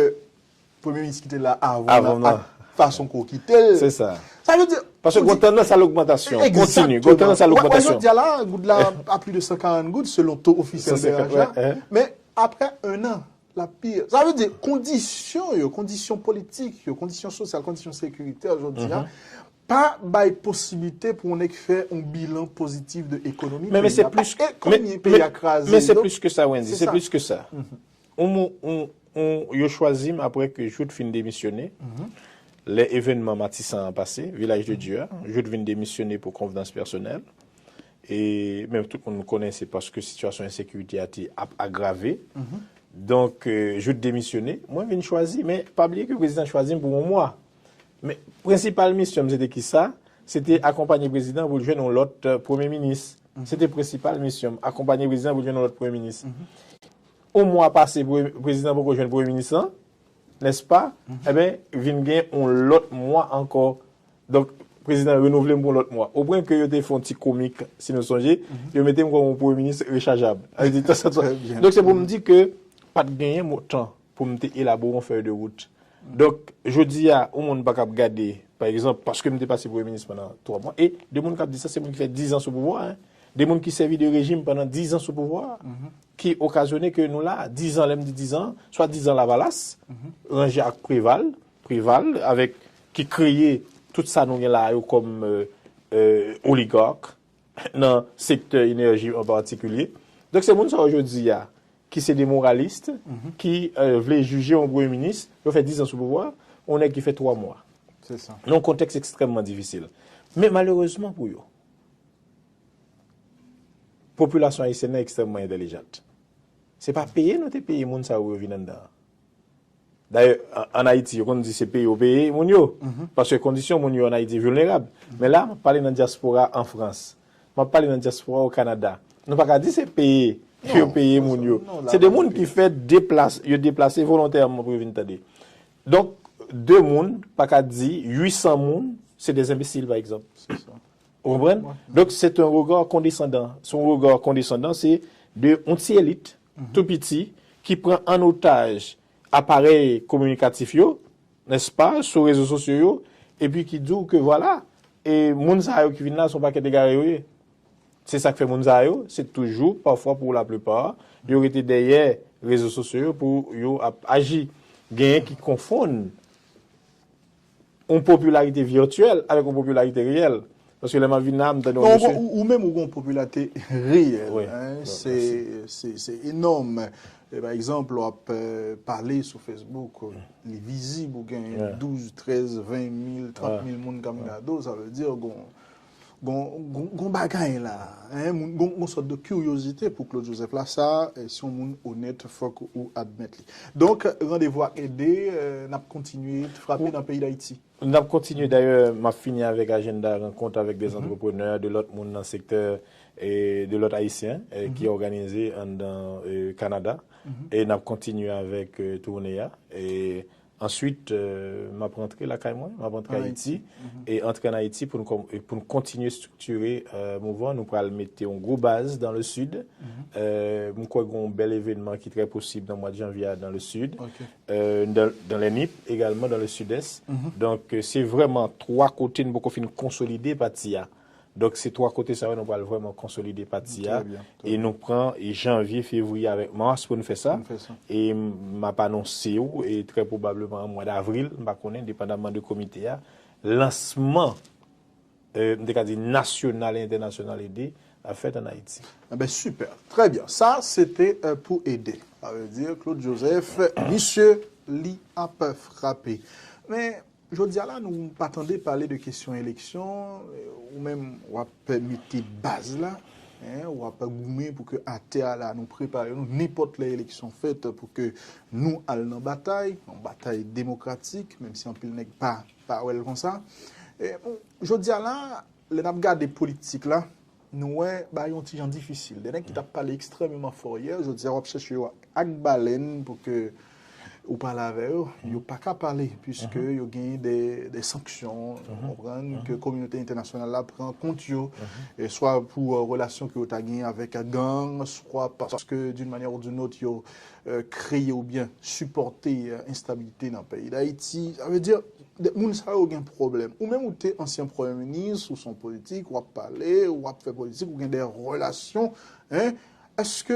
premye minis ki te la avan nan ak fason ke w kite l. Se sa. Sa vle di, paske gon tandans a logmantasyon kontini, gon tandans a logmantasyon. Wè, jodi a la, goud la a plis de san karant goud selon to ofisyèl B R H la. Men apre en an, l ap pi. Sa vle di, kondisyon yo, kondisyon politik yo, kondisyon sosyal, kondisyon sekiritè jodi a, pa bay posiblite pou yon nèg fè yon bilan pozitif de ekonomi peyi a. E konbyen peyi a kraze. Men se plis ke sa, Wendy, se plis ke sa. Yon mo-, yon, yon, yo chwazi m apre ke Jouthe fin demisyone. Lè evènman Matisan an pase, Vilaj de Dye a, Jouthe vin demisyone pou konvenans pèsonèl. E menm tout moun konnen se paske sitiyasyon ensekirite a te ap agrave. Donk, euh, Jouthe demisyone, mwen vin chwazi, men pa bliye ke prezidan chwazi m pou yon mwa. Men prensipal misyon m se te kisa? Se te akonpanye prezidan pou l jwenn yon lòt, euh, premye minis. Se te prensipal misyon m, akonpanye prezidan pou l jwenn yon lòt premye minis. Yon mwa pase, pre- prezidan poko jwenn premye minis lan, nèspa? Enben, vin gen yon lòt mwa ankò. Donk, prezidan renouvle m pou yon lòt mwa. Opwen ke yo te fè yon ti komik, si nou sonje, yo mete m kòm yon premye minis rechajab. Sa vle di, tan sa, tan sa. Donk, se pou m di ke pa t genyen mo- tan pou m te elabore yon fèy de wout. Donk, jodi a, yon moun pa kab gade, pa egzanp, paske m te pase premye minis pandan twa mwa, e de moun k ap di sa, se moun ki fè diz an sou pouvwa, en. De moun ki sèvi de rejim pandan diz an sou pouvwa, ki okazyone ke nou la, diz an, lè m di diz an, swa diz an Lavalas, ranje ak Preval, Preval, avèk, ki kreye tout sa nou gen la yo kòm, euh, euh, oligak, nan sektè enèji an patikilye. Donk, se moun sa yo jodi a, ki se de moralis, ki, euh, vle jije yon premye minis, yo fè diz an sou pouvwa, yon nèg ki fè twa mwa. Se sa. Nan yon kontèks ekstrèmman difisil. Men malerezman pou yo, popilasyon ayisyèn nan ekstrèmman entèlijant. Se pa peye nou te peye moun sa yo pou yo vin anndan an. Dayè, an, ann Ayiti, yo konn di se peye yo peye moun yo. Paske kondisyon moun yo ann Ayiti vilnerab. Men la, m ap pale nan dyaspora an Frans. M ap pale nan dyaspora o Kanada. Nou pa ka di se peye yo peye moun yo. Se de moun ki fè deplase, yo deplase volontèman pou yo vin tande. Donk, de moun, pa ka di uit san moun, se de enbesil, pa egzanp. Ou konprann? Donk, se yon rega kondesandan. Se yon rega kondesandan, se de yon ti elit, tou piti, ki pran an otaj aparèy kominikatif yo, nèspa, sou rezo sosyo yo, epi ki di w ke vwala, e moun sa yo ki vin la, se yon pakèt egare yo ye. Se sa k fè moun sa yo, se toujou, pafwa pou laplipa, yo rete dèyè rezo sosyo yo pou yo ap aji. Genyen ki konfonn yon popilarite vityèl avèk yon popilarite reyèl. Paske lè m ap vin la, m tande yon mesye. Ou menm ou gen yon popilarite reyèl. Se enòm. E pa egzanp, w ap pale sou Facebook, li vizib, ou gen douz, trèz, ven mil, trant mil moun k ap gade w, sa vle di gon, gon, gon bagay la. Gon, gon sòt de kiryozite pou Claude Joseph la. Sa, si yon moun onèt, fòk ou admèt li. Donk, randevou ak Ede, n ap kontinye frape nan peyi Dayiti. N ap kontinye, dayè, m ap fini avèk ajanda rankont avèk de antreprenè, de lòt moun nan sektè, e de lòt Ayisyen, e ki òganize anndan, e, Kanada. E n ap kontinye avèk, e, toune a. E answit, e, m ap rantre lakay mwen, m ap rantre Ayiti. E antre ann Ayiti pou n kòm- e pou n kontinye estriktire, e, mouvman. Nou pral mete yon gwo baz dans le sud. E, m kwè gen yon bèl evènman ki trè posib nan mwa de janvye a dans le sud. euh, dans, dans les nippes, également dans le sud-est. Donk, euh, se vrèman twa kote n poko fin konsolide pati a. Donk, se twa kote sa yo nou pral vrèman konsolide pati a. E nou pran, e janvye, fevriye avèk mas pou n fè sa. E m ap anonse w, e trè pwobableman an mwa davril, m pa konnen, depandamman de komite a, lansman euh, m te ka di nasyonal e entènasyonal Ede ap fèt ann Ayiti. Enben, sipè. Trè byen. Sa, se te, euh, pou Ede. Sa vle di, Claude Joseph, misye, li ap frape. Men, jodi a la, nou pa tande pale de kesyon eleksyon. Euh, ou menm, w ap mete baz la. Hein, w ap goumen pou ke atè a la, nou prepare nou. Nenpòt lè eleksyon fèt, pou ke nou al nan batay, yon batay demokratik, menm si anpil nèg pa, pa wè l konsa. E, bon, jodi a la, lè n ap gade politik la, nou wè bagay yon ti jan difisil. De nèg ki t ap pale ekstrèmeman fò yè, jodi a w ap chèche yo ak balèn pou ke ou pale avè yo, yo pa ka pale, piske yo genyen de, de sanksyon, ou konprann, ke kominote entènasyonal la pran kont yo, e swa pou, euh, relasyon ke yo ta genyen avèk gang, swa paske, d'une manière ou d'une autre, yo, euh, kreye oubyen sipòte, euh, enstabilite nan peyi Dayiti. Sa vle di, de moun sa yo gen pwoblèm. Ou menm ou te ansyen premye minis, ou se yon politik, w ap pale, w ap fè politik, ou gen de relasyon, hein? Èske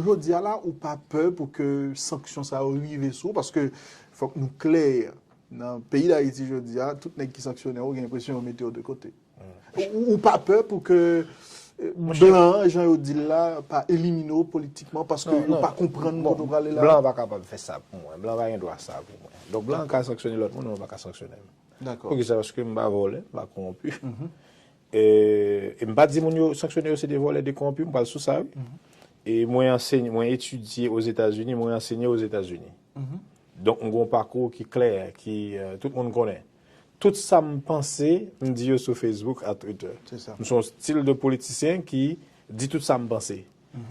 jodi a la, ou pa pè pou ke sanksyon sa yo rive sou ou? Paske fòk nou klè, nan peyi Dayiti jodi a, tout nèg ki sanksyone w, ou gen enpresyon yo mete yo de kote. Ou, ou pa pè pou ke, euh, blan an, jan yo di l la, pa elimine w politikman paske yo pa konprann kote w prale la? Blan an pa kapab fè sa pou mwen. Blan an pa gen dwa sa pou mwen. Donk, blan an ka sanksyone lòt moun, men yo pa ka sanksyone m. Poukisa? Paske m pa vòlè, m pa kowonpi. E, e m pa di moun yo sanksyone yo se de vòlè, de kowonpi, m pral sou sa, wi. E mwen ansenye, mwen etidye Ozetazini, mwen ansenye Ozetazini. Donk, m gen yon pakou ki klè, ki, euh, tout moun konnen. Tout sa m panse, m di yo sou Facebook ak Twitter. M se yon stil de politisyen ki di tout sa m panse.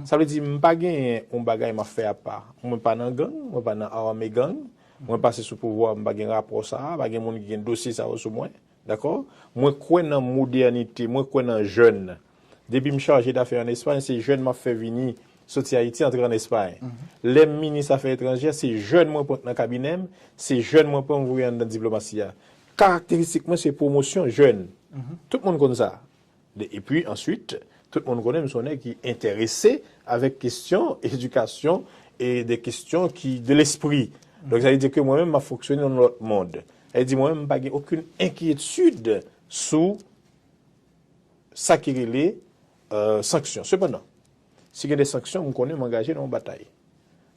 Sa vle di, m pa genyen yon bagay m ap fè apa. Mwen pa nan gang, mwen pa nan ame gang. Mwen pase sou pouvwa, m pa gen rapò sa a, pa gen moun ki gen dosye sa yo sou mwen. Dakò? Mwen kwè nan modènite, mwen kwè nan jèn. Depi m chaje dafè ann Espay, se jèn m ap fè vini, soti Ayiti, antre ann Espay. Lè m minis afè etranjè, se jèn mwen pran nan kabinè m, se jèn mwen pran m voye anndan diplomasi a. Karakteristik mwen, se pwomosyon jèn. Tout moun konn sa. De- Epi, answit, tout moun konnen m se yon nèg ki enterese avèk kesyon edikasyon e de kesyon ki de lespri. Donk, sa vle di ke mwen menm, m ap fonksyone nan yon lòt mond. Sa vle di, mwen menm, m pa gen okenn enkyetid sou sa ki rele, euh, sanksyon. Sepandan, si gen de sanksyon, m konnen m angaje nan yon batay.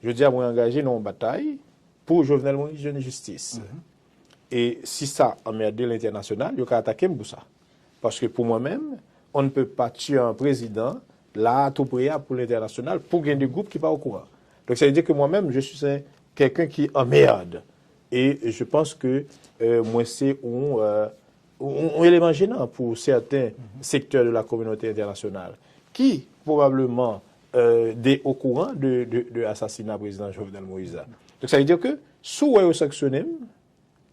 Jodi a, mwen angaje nan yon batay pou Jovenel Moïse jwenn jistis. E si sa anmède lentènasyonal, yo ka atake m pou sa. Paske pou mwen menm, on ne peut pas tuer un président la a tou pre a pou lentènasyonal, pou gen de gwoup ki pa okouran. Donk, sa vle di ke mwen menm, je suis un, quelqu'un qui emmerde. E je pense que, euh, mwen se yon, euh, yon, yon eleman jenan pou sèten sektè de la kominote entènasyonal ki pwobableman, euh, de okouran de, de, de asasina prezidan Jovenel Moïse la. Donk, sa vle di ke si w wè yo sanksyone m,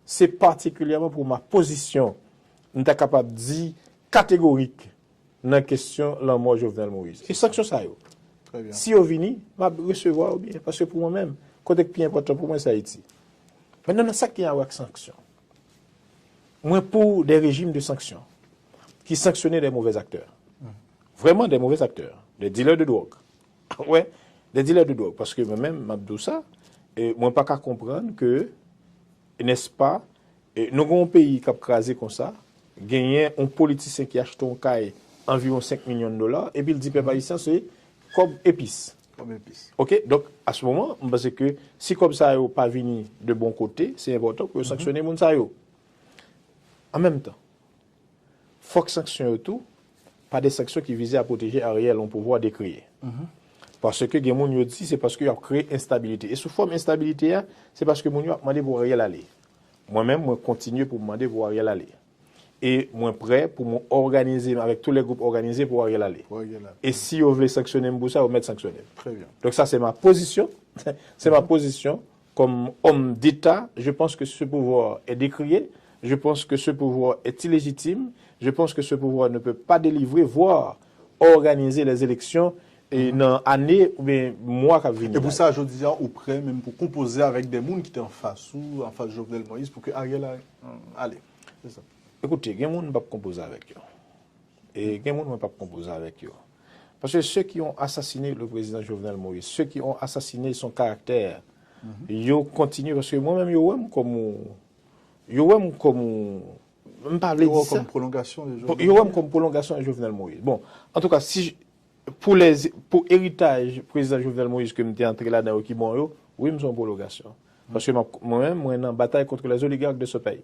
se patikilyèman pou ma pozisyon, m ta kapab di kategorik nan kesyon lanmò Jovenel Moïse. E sanksyon sa yo, si yo vini, m ap resevwa yo byen. Paske pou mwen menm, kote k pi enpòtan pou mwen, se Ayiti. Mentnan, nan sa ki gen a wè ak sanksyon, mwen pou de rejim de sanksyon ki sanksyone de movèz aktè. Vrèman, de movèz aktè. De dilè de dwòg. Wè, de dilè de dwòg. Paske mwen menm, m ap di w sa, e mwen pa ka konprann ke, nèspa, e nou gen yon peyi k ap kraze konsa, genyen yon politisyen ki achte yon kay anviwon senk milyon dola, epi l di pèp ayisyen se kòb epis. Kòb epis. Oke? Donk, a se moman, m panse ke si kòb sa yo pa vini de bon kote, se enpòtan pou yo sanksyone moun sa yo. An menm tan, fòk sanksyon yo tou pa de sanksyon ki vize a pwoteje Ariel, yon pouvwa dekreye. Paske gen moun yo di se paske y ap kreye enstabilite. E sou fòm enstabilite a, se paske moun yo ap mande pou Ariel ale. Mwen menm, mwen kontinye pou m mande pou Ariel ale. E mwen prè pou mwen òganize m avèk tout lè gwoup òganize pou Ariel ale. Pou Ariel ale. E si yo vle sanksyone m pou sa, yo mèt sanksyone m. Très bien. Donk sa, se ma pozisyon. Se ma pozisyon. Comme homme d'État, je pense que ce pouvoir est décrié. Je pense que ce pouvoir est illégitime. Je pense que ce pouvoir ne peut pas délivrer, voire organiser les élections e nan ane oubyen mwa k ap vini la. E pou sa, jodi a, ou prè menm pou konpoze avèk de moun ki te anfas ou, anfas Jovenel Moïse, pou ke Ariel a-, ale. Se sa. Ekoute, gen moun m p ap konpoze avèk yo. E gen moun mwen p ap konpoze avèk yo. Parce que ceux qui ont assassiné le président Jovenel Moïse, ceux qui ont assassiné son caractère, yo kontinye, paske mwen menm, yo wè m kòm yon, yo wè m kòm yon, m pa vle di sa. Yo wè w kòm pwolongasyon de Jovenel Moïse. Yo wè m kòm pwolongasyon de Jovenel Moïse. Bon, antouka, si j-, pou lè, pou eritaj prezidan Jovenel Moïse ke m te antre ladan yo ki bon yo, wi, m se yon pwolongasyon. Paske m ap, mwen menm, mwen nan batay contre les oligarques de ce pays.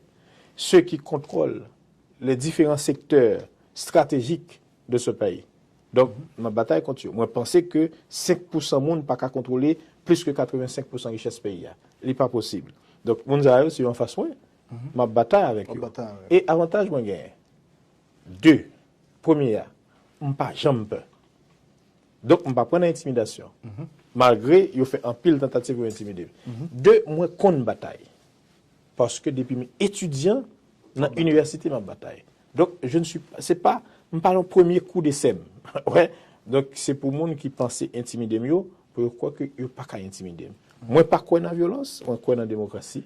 Ceux qui contrôlent les différents secteurs stratégiques de ce pays. Donk, m ap batay kont yo. Mwen panse ke senk pousan moun pa ka kontwole plis ke katrevensenk pousan richès peyi a. Li pa posib. Donk, moun sa yo, si yo anfas mwen, m ap batay avèk yo. W ap batay avèk yo. E avantaj mwen genyen, de, premye a, m pa janm pè. Donk, m pa pran nan entimidasyon. Malgre yo fè anpil tantativ pou yo entimide m. De, mwen konn batay. Paske depi m etidyan nan inivèsite, m ap batay. Donk, je ne suis pas, se pa, m pa nan premye kou de sèm. Wè. Donk, se pou moun ki panse entimide m yo, pou yo kwè ke yo pa ka entimide m. Mwen pa kwè nan vyolans, mwen kwè nan demokrasi.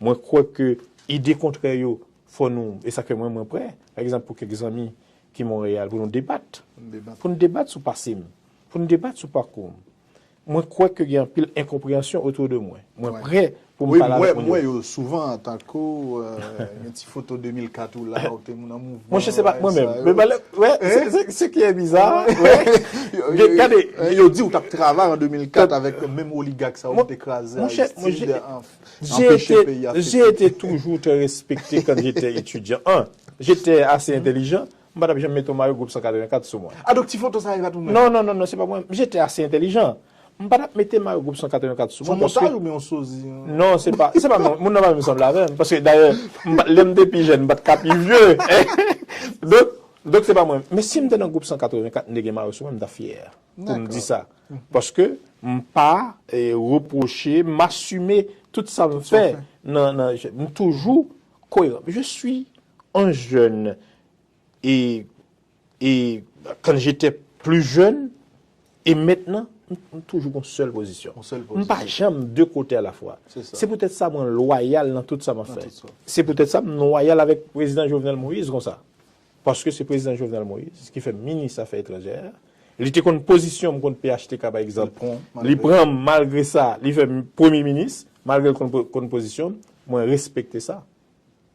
Mwen kwè ke ide kontrè yo, fò nou, e sa ke mwen, mwen prè, pa egzanp, pou kèk zanmi ki Monreyal, pou nou debat. Pou nou debat. Pou nou debat sou pase m. Pou nou debat sou pakou m. Mwen kwè ke gen anpil enkonpreyansyon otou de mwen. Mwen prè pou m pale avèk moun yo. Wi, m wè, m wè yo souvan, tankou, euh, gen ti foto de mil kat ou la, ou te nan mouvman. Monchè, se pa mwen menm. Men, wè, se, se, ce qui est bizarre, wè. Gade, yo di ou t ap travay an de mil kat avèk menm oligak sa yo ki te kraze Aristide, anpeche peyi a fete. J'ai été, j'ai été toujours très respecté quand j'étais étudiant. Un, j'étais assez intelligent. M pa t ap janm mete yon mayo gwoup san katrevenkat sou mwen. Ah, donk ti foto sa a, e pa t ou menm? Non, non, non, non, se pa mwen. J'étais assez intelligent. M pa t ap mete mayo gwoup san katrevenkat sou mwen. Se yon montaj oubyen yon sozi? Non, se pa, se pa mwen. Moun nan pa menm sanble avè m. Paske dayè, m pa, lè m te pi jèn, m pa t ka pi vye. Donk, Donk, se pa mwen. Men si m te nan gwoup san katrevenkat, m te gen mayo sou mwen, m ta fyè pou m di sa. Paske m pa eh, repwoche, m asime tout sa m fè nan, nan, m toujou koyeran. Je suis un jeune et, et quand j'étais plus jeune, e mentnan, m toujou gon sèl pozisyon. M pa janm de kote alafwa. Se poutèt sa mwen lwayal nan tout sa m ap fè. Se poutèt sa m lwayal avèk prezidan Jovenel Moïse konsa. Paske se prezidan Jovenel Moïse ki fè m minis afè etranjè. Li te konn pozisyon m kont P H T K pa egzanp. Li pran m malgre sa, li fè m premye minis, malgre l konn, konn pozisyon m. Mwen respekte sa.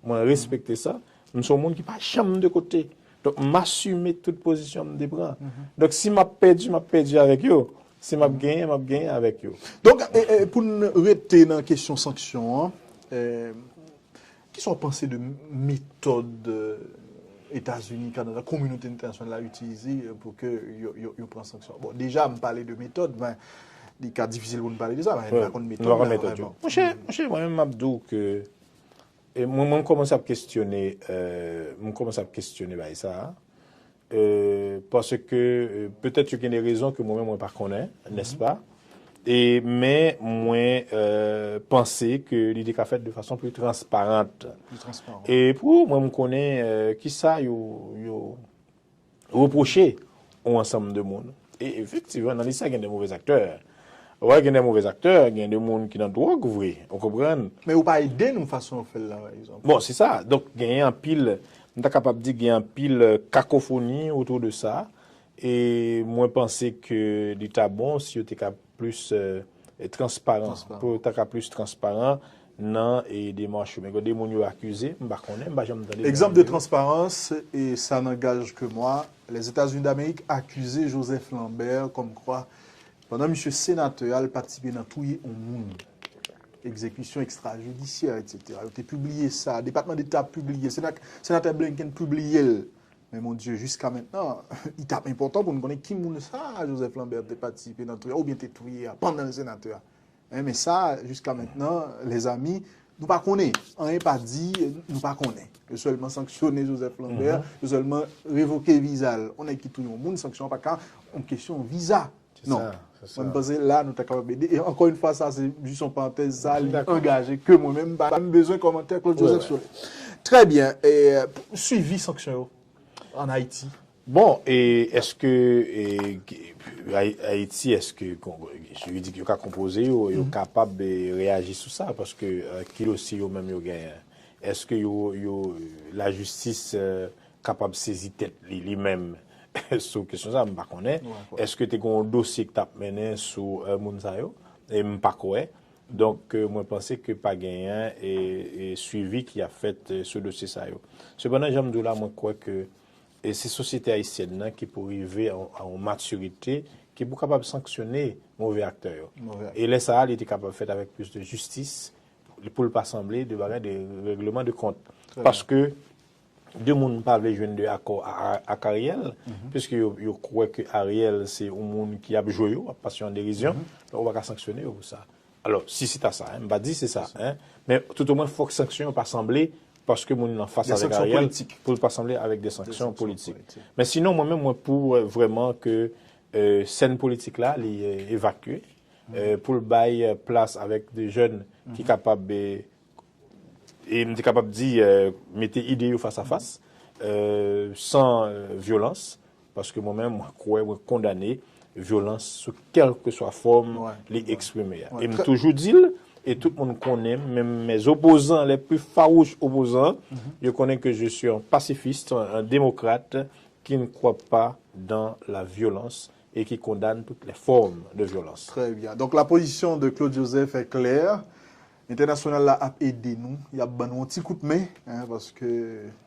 Mwen respekte sa. M se yon moun ki pa janm de kote. Donk, m asime tout pozisyon m te pran. Donk, si m ap pèdi, m ap pèdi avèk yo. Si m ap genyen, m ap genyen avèk yo. Donk, e, e, pou n rete nan kesyon sanksyon an, e, kisa w panse de metòd e, Etazini, Kanada, kominote entènasyonal la itilize pou ke yo, yo, yo pran sanksyon? Bon, deja, m pale de metòd, men li ka difisil pou n pale de sa, men n pa konn metòd la vrèman. Monchè, monchè, mwen menm m ap di w ke E mwen, mwen kòmanse ap kestyone, euh, mwen kòmanse ap kestyone bagay sa a. Euh, paske euh, petèt yo gen de rezon ke mwen menm mwen pa konnen, nèspa? E, men mwen euh, panse ke li te ka fèt de fason pli transparant. E pou mwen, mwen konnen euh, kisa yo, yo, repwoche yon ansanm de moun. E efektivman, nan lis sa gen de movèz aktè. Ou wè gen de movèz aktè, gen de moun ki nan dwòg vre, ou konprann? Men ou pa ede nou fason w fè l la, pa egzanp. Bon, se sa. Donk, genyen anpil, m ta kapab di gen anpil kakofoni otou de sa. E mwen panse ke li ta bon si yo te ka plis euh, transparan, pou yo ta ka plis transparan nan e demach yo. Men gen de moun yo akize, m pa konnen, m pa janm tande. Egzanp de transparans, e ça n'engage que moi, les États-Unis d'Amérique accusaient Joseph Lambert comme quoi, pandan misye senatè a, l patisipe nan touye yon moun, egzekisyon ekstrajidisyè, etsetera. Yo te pibliye sa, Depatman Deta pibliye, Sena, Senatè Blinken pibliye l. Men Bondye, jiska mentnan, li t ap enpòtan pou n konnen ki moun sa a Joseph Lambert te patisipe nan touye a oubyen te touye a pandan l senatè a. Men sa a, jiska mentnan, lèzami, nou pa konnen. Anyen pa di, nou pa konnen. Yo sèlman sanksyone Joseph Lambert, yo sèlman revoke viza l. Yon nèg ki touye yon moun, sanksyon an pa ka yon kesyon viza. Non. Mwen, m panse la, nou ta kapab ede. E ankò yon fwa, sa se jis yon parantèz, sa li angaje ke mwen menm, m pa menm bezwen kòmantè Claude Joseph sou li. Trè byen. E, swivi sanksyon yo ann Ayiti. Bon, e èske e, Ay- Ayiti, èske kon- jiridik yo ka konpoze yo, yo kapab e, reyaji sou sa? Paske e, ki dosye yo menm yo genyen? Èske yo, yo lajistis e, kapab sezi tèt li, li menm sou kesyon sa, m pa konnen. Èske te gen yon dosye ki t ap mennen sou e, moun sa yo? E m pa kwè. Donk, e, mwen panse ke pa genyen e, e swivi ki ap fèt e, sou dosye sa yo. Sepandan, jan m di w la, mwen kwè ke e se sosyete ayisyèn nan ki pou rive a, a yon matirite ki pou kapab sanksyone move aktè yo. E lè sa a, li te kapab fèt avèk plis de jistis, pou l pa sanble de bagay de règleman de kont. Paske de moun pa vle jwenn de akò a- a- ak Ariel, piske yo, yo kwè ke Ariel se yon moun ki ap jwe yo, ap pase yo an derizyon, donk ou pa ka sanksyone yo pou sa. Alò, si se ta sa, en, m pa di se sa, en, men toutomwen fòk sanksyon yo pa sanble paske moun nan fas avèk Ariel, pou l pa sanble avèk de sanksyon politik. Men sinon, mwen menm, mwen pou e, vrèman ke e, sèn politik la, li e, evakye, e, pou l bay e, plas avèk de jèn ki kapab e, e m te kapab di, e, mete ide yo fas a fas, e, san e, vyolans, paske mwen menm, mwen kwè, mwen kondane vyolans sou kèlkeswa fòm li eksprime a. E m toujou di l, e tout moun konnen m, menm mes opposants, les plus farouches opposants, yo konnen que je suis un pacifiste, un, un démocrate qui ne croit pas dans la violence et qui condamne toutes les formes de violence. Très bien. Donc la position de Claude Joseph est claire. Entènasyonal la ap ede nou, y ap ban nou yon ti kout men, en, paske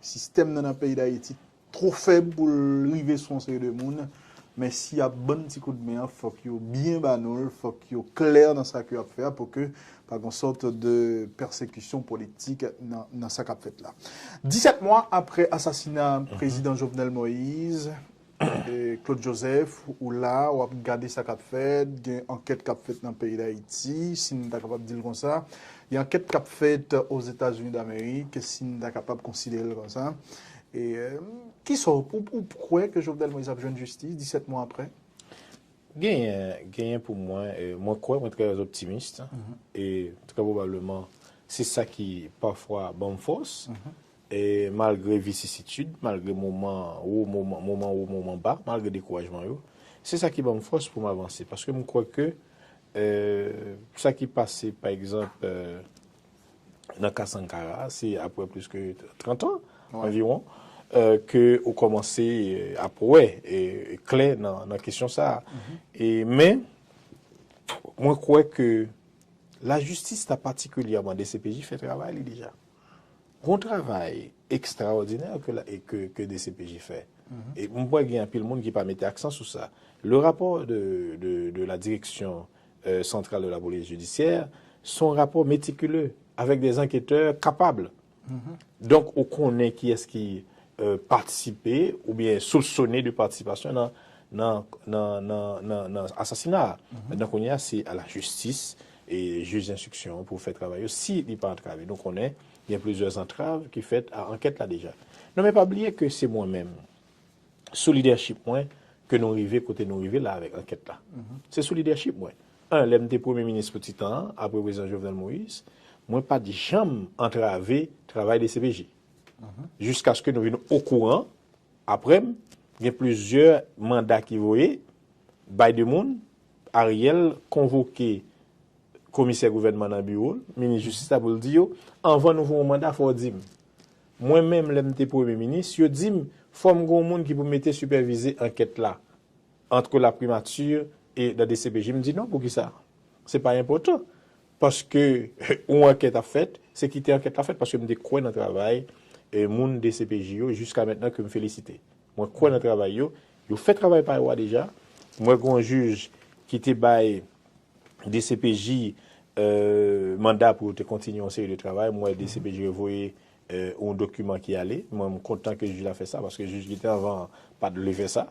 sistèm nan nan peyi Dayiti two fèb pou l rive sou yon seri de moun. Men si y ap ban n ti kout men an, fòk yo byen ba nou l, fòk yo klè nan sa ke y ap fè a pou ke pa gen sòt de pèsekisyon politik nan, nan sa k ap fèt la. Disèt mwa apre asasina prezidan Jovenel Moïse, e, Claude Joseph, ou la, w ap gade sa k ap fèt, gen ankèt k ap fèt nan peyi Dayiti, si n ta kapab di l konsa. Gen ankèt k ap fèt Ozetazini Damerik, si n ta kapab konsidere l konsa. E, euh, kisa w, ou, ou kwè ke Jovenel Moïse ap jwenn jistis disèt mwa apre? Genyen, genyen pou mwen, e, mwen kwè, mwen trè optimis, e trè pwobableman, se sa ki pafwa ban m fòs, e malgre visisitid, malgre moman wo, moman, moman wo, moman ba, malgre dekourajman yo, se sa ki ban m fòs pou m avanse. Paske m kwè ke, e, sa ki pase, pa egzanp, e, nan ka Sankara, se apre plis ke trant an anviwon, e, ke ou kòmanse, e, ap wè, e, klè nan, nan kesyon sa a. E, men, mwen kwè ke lajistis la, patikilyèman D C P J, fè travay li deja. Gon travay ekstraòdinè ke, la, e ke, ke D C P J fè. E mwen kwè gen anpil moun ki pa mete aksan sou sa. Le rapport de, de, de la direction, euh, centrale de la police judiciaire, se yon rapò metikile, avèk de anketè kapab. Donk, ou konnen kiyès ki, euh, patisipe oubyen soupsone de patisipasyon nan, nan, nan, nan, nan, nan asasina a. Mentnan, kounye a, se a lajistis e jij enstriksyon pou fè travay yo, si li pa antrave. Nou konnen, gen plizyè antrav ki fèt a ankèt la deja. Non, men pa bliye ke se mwen menm, sou lidèchip mwen, ke nou rive kote nou rive la avèk ankèt la. Se sou lidèchip mwen. An, lè m te premye minis pou ti tan an, apre prezidan Jovenel Moïse, mwen pa t janm antrave travay D C P J. Jiskaske nou vin okouran, apre m, gen plizyè manda ki voye bay de moun, Ariel konvoke komisè gouvènman nan biwo l, minis jistis la, pou l di yo, anvan nou voye yon manda, fò w di m. Mwen menm, lè m te premye minis, yo di m, fò m gen yon moun ki pou mete sipèvize ankèt la, ant laprimati e nan D C P J. M di non, poukisa? Se pa enpòtan. Paske yon ankèt ap fèt, se kite ankèt la fèt, paske m te kwè nan travay, e, moun D C P J yo jiska mentnan ke m felisite. Mwen kwè nan travay yo. Yo fè travay pa yo a deja. Mwen gen yon jij ki te bay D C P J, euh, manda pou yo te kontinye yon seri de travay. Mwen, D C P J revoye, euh, yon dokiman ki ale. Mwen, m kontan ke jij la fè sa, paske jij ki te anvan an pa t vle fè sa.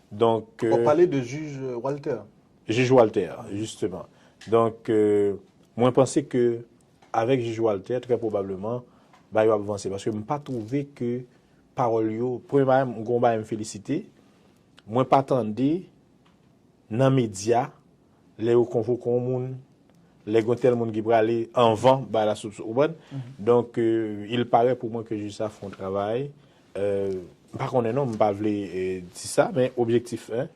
Donk, w ap pale de jij, euh, Walter. Jij Walter, jisteman. Donk, euh, mwen panse ke avèk jij Walter, trè pwobableman, bagay yo ap vanse. Paske m pa twouve ke pawòl yo, premye bagay, m gen yon bagay m felisite, mwen pa tande nan medya, lè yo konvoke yon moun, lè gen tèl moun ki prale anvan, bagay la sou, sou, ou konprann? Donk, euh, il paraît pou mwen ke jij sa fè yon travay. Euh, m pa konnen non, m pa vle, euh, di sa, men objektif en,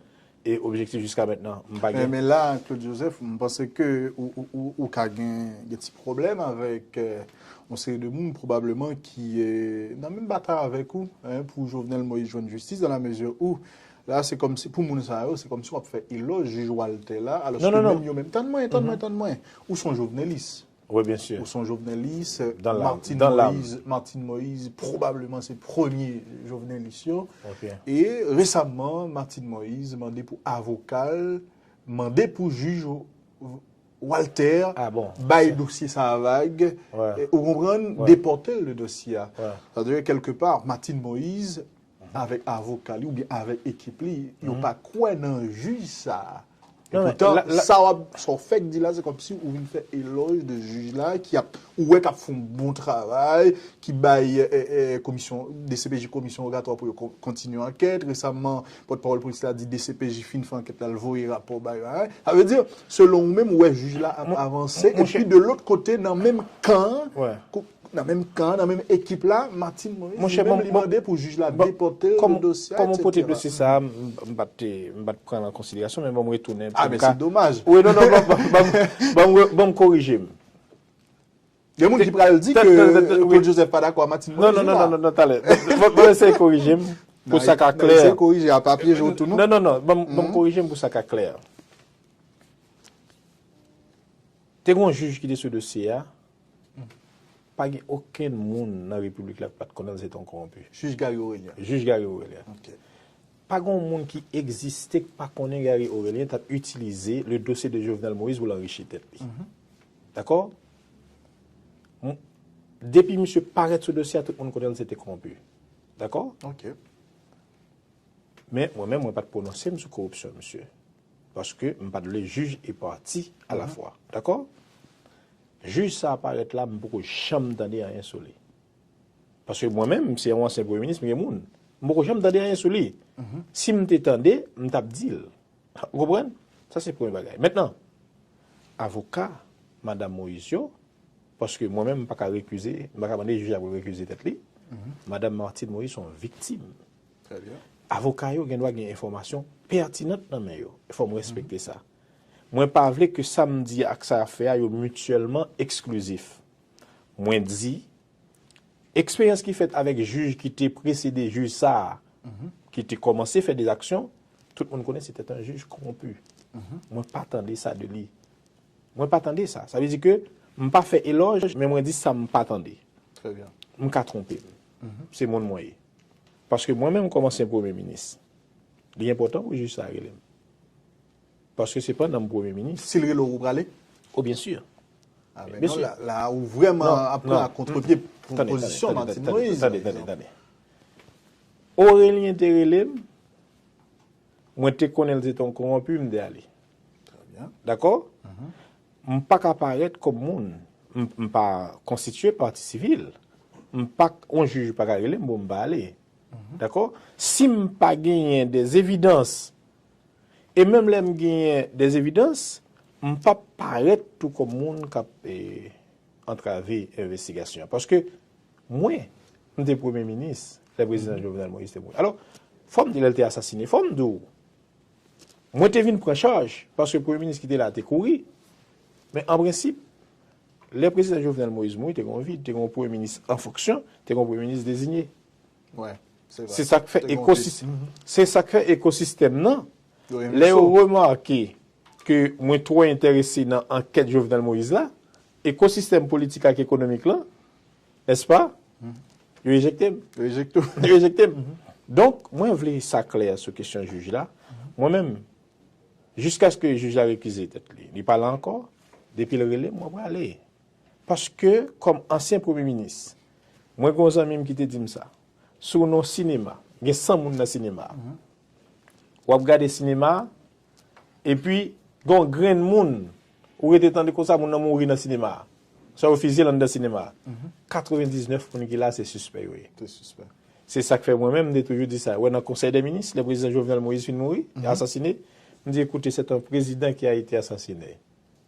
e objektif jiska mentnan, m pa gen. Men la, Claude Joseph, m panse ke ou, ou, ou, ou ka gen, gen ti pwoblèm avèk, euh, yon seri de moun, pwobableman, ki, euh, nan menm batay avèk ou, en, pou Jovenel Moïse jwenn jistis, dans la mesure où, la, se kòmsi, pou moun sa yo, se kòmsi w ap fè elòj jij Walter la, alòske menm yo menm, tann mwen, tann mwen, tann mwen, ou se yon jovenelis. Wi, byen si. Ou se yon jovenelis, Dans l'âme, Martine dans l'âme. Moïse, Martine Moïse, pwobableman, se premye jovenelis yo. Ok. E resaman, Martine Moïse mande pou avoka l, mande pou jij Walter Ah bon. Bay dosye sa a vag, Ouais. e, ou konprann, Ouais. depòte l de dosye a. Ouais. Sa vle di, kèlke pa, Martine Moïse, avèk avoka li oubyen avèk ekip li, yo pa kwè nan jij sa a. E Non, men poutan, la, la sa w ap, sa w fèk di la, se kòmsi ou vin fè elòj de jij la, ki ap, ou wè k ap fè yon bon travay, ki bay, e, e, komisyon, D C P J komisyon rogatwa pou yo kon- kontinye ankèt. Resaman, pòtpawòl polis la di D C P J fin fè ankèt la, l voye rapò bay, bay. Sa vle di, selon ou menm, ou wè jij la ap Mon- avanse, mon chè- epi de lòt kote, nan menm kan, Ouais. kou- nan menm kan, nan menm ekip la, Martine Moïse, Mon li chè, menm, ban- li ban- mande pou jij la ban- depòte l kòm- de dosye a, Kòm ou pote et cetera. Dosye sa a, m m pa t, m pa t pran l an konsiderasyon, men ban m retounen. Ah, pou men m ka- se domaj. Wi, non, non, ban- ban- ban- ban m re- ban m korije m. Gen moun ki pral di ke Tè- tè- tè- tè- Claude wi. Joseph pa dakò a Martine Non, Moïse, non, non, la. non, non, non, talè. Ban ban m eseye korije m pou sa ka N a eseye klè. korije a papye, je retourne. Non, non, non, ban m- ban m korije m pou sa ka klè. Te gen yon jij ki te sou dosye a, pa gen okenn moun nan repiblik la ki pa t konnen l se te yon kowonpi. Jij Gary Aurelien. Jij Gary Aurelien. Ok. Pa gen yon moun ki egziste ki pa konnen Gary Aurelien t ap itilize le dossier de Jovenel Moïse pou l anrichi tèt li. Dakò? M- Depi misye parèt sou dosye a, tout moun konnen l se te kowonpi. Dakò? Ok. Men mwen menm, mwen pa t pwononse m sou koripsyon misye. Paske m pa t vle jij e pati alafwa. Dakò? Jij sa a parèt la, m poko janm tande anyen sou li. Paske mwen menm, se yon ansyen premye minis, m gen moun. M poko janm tande anyen sou li. Si m te tande, m t ap di l. Ou konprann? Sa se premye bagay. Mentnan, avoka madanm Moïse yo, paske mwen menm, m pa ka rekize, m pa ka mande jij la pou l rekize tèt li. Madanm Martine Moïse se yon viktim. Avoka yo gen dwa gen enfòmasyon pètinant nan men yo. Fò m respekte sa. Mwen pa vle ke sa m di ak sa y ap fè a, yo mityèlman eksklizif. Mwen di, eksperyans ki fèt avèk jij ki te presede jij sa a, ki te kòmanse fè de aksyon, tout moun konnen se te yon jij kowonpi. Mwen pa tande sa de li. Mwen pa tande sa. Sa vle di ke m pa fè elòj, men mwen di sa m pa tande. M ka twonpe m. Se moun mwen ye. Paske mwen menm kòm ansyen premye minis, li enpòtan pou jij sa rele m. Paske se pandan m premye minis. Si l rele w, ou prale? O, byen si. Ah, ben non, la, la, ou vrèman ap pran a kontrepye pou pozisyon Martine Moïse, pa egzanp. Aurelien te rele m, mwen te konnen l se te yon kowonpi, m te ale. Dakò? M pa ka parèt kòm moun. M, m pa konstitye pati sivil. M pa, yon jij pa ka rele m pou m pa ale. Dakò? Si m pa genyen de evidans, e menm lè m genyen de evidans, m p ap parèt tou kòm moun k ap, e, antrave envestigasyon an. Paske mwen, m te premye minis lè prezidan Jovenel Moïse te mouri. Alò, fò m di lè l te asasine, fò m di w, mwen te vin pran chaj, paske premye minis ki te la te kouri. Men an prensip, lè prezidan Jovenel Moïse mouri, te gen yon vid, te gen yon premye minis an fonksyon, te gen yon premye minis deziye. Se sa k fè ekosis-, se sa k fè ekosistèm nan, lè yo remake ke mwen twò enterese nan ankèt Jovenel Moïse la, ekosistèm politik ak ekonomik lan, nèspa, yo ejekte m. Yo ejekte w. Yo ejekte m. Donk, mwen vle sa klè sou kesyon jij la. Mwen menm, jiskaske jij la rekize tèt li, li pa la ankò, depi l rele m, mwen prale. Paske, kòm ansyen premye minis, mwen gen yon zanmi m ki te di m sa. Si w nan yon sinema, gen san moun nan sinema a. W ap gade sinema a, epi gen yon grenn moun, ou rete tande konsa, moun nan mouri nan sinema a. Swa yo fizye l anndan sinema a. Katrevendiznèf moun ki la, se sispè yo ye. Se sispè. Se sa k fè mwen menm, m te toujou di sa. Wè, nan Konsèy dè Minis, lè prezidan Jovenel Moïse fin mouri, asasine, m di, écoutez, c'est un président qui a été assassiné.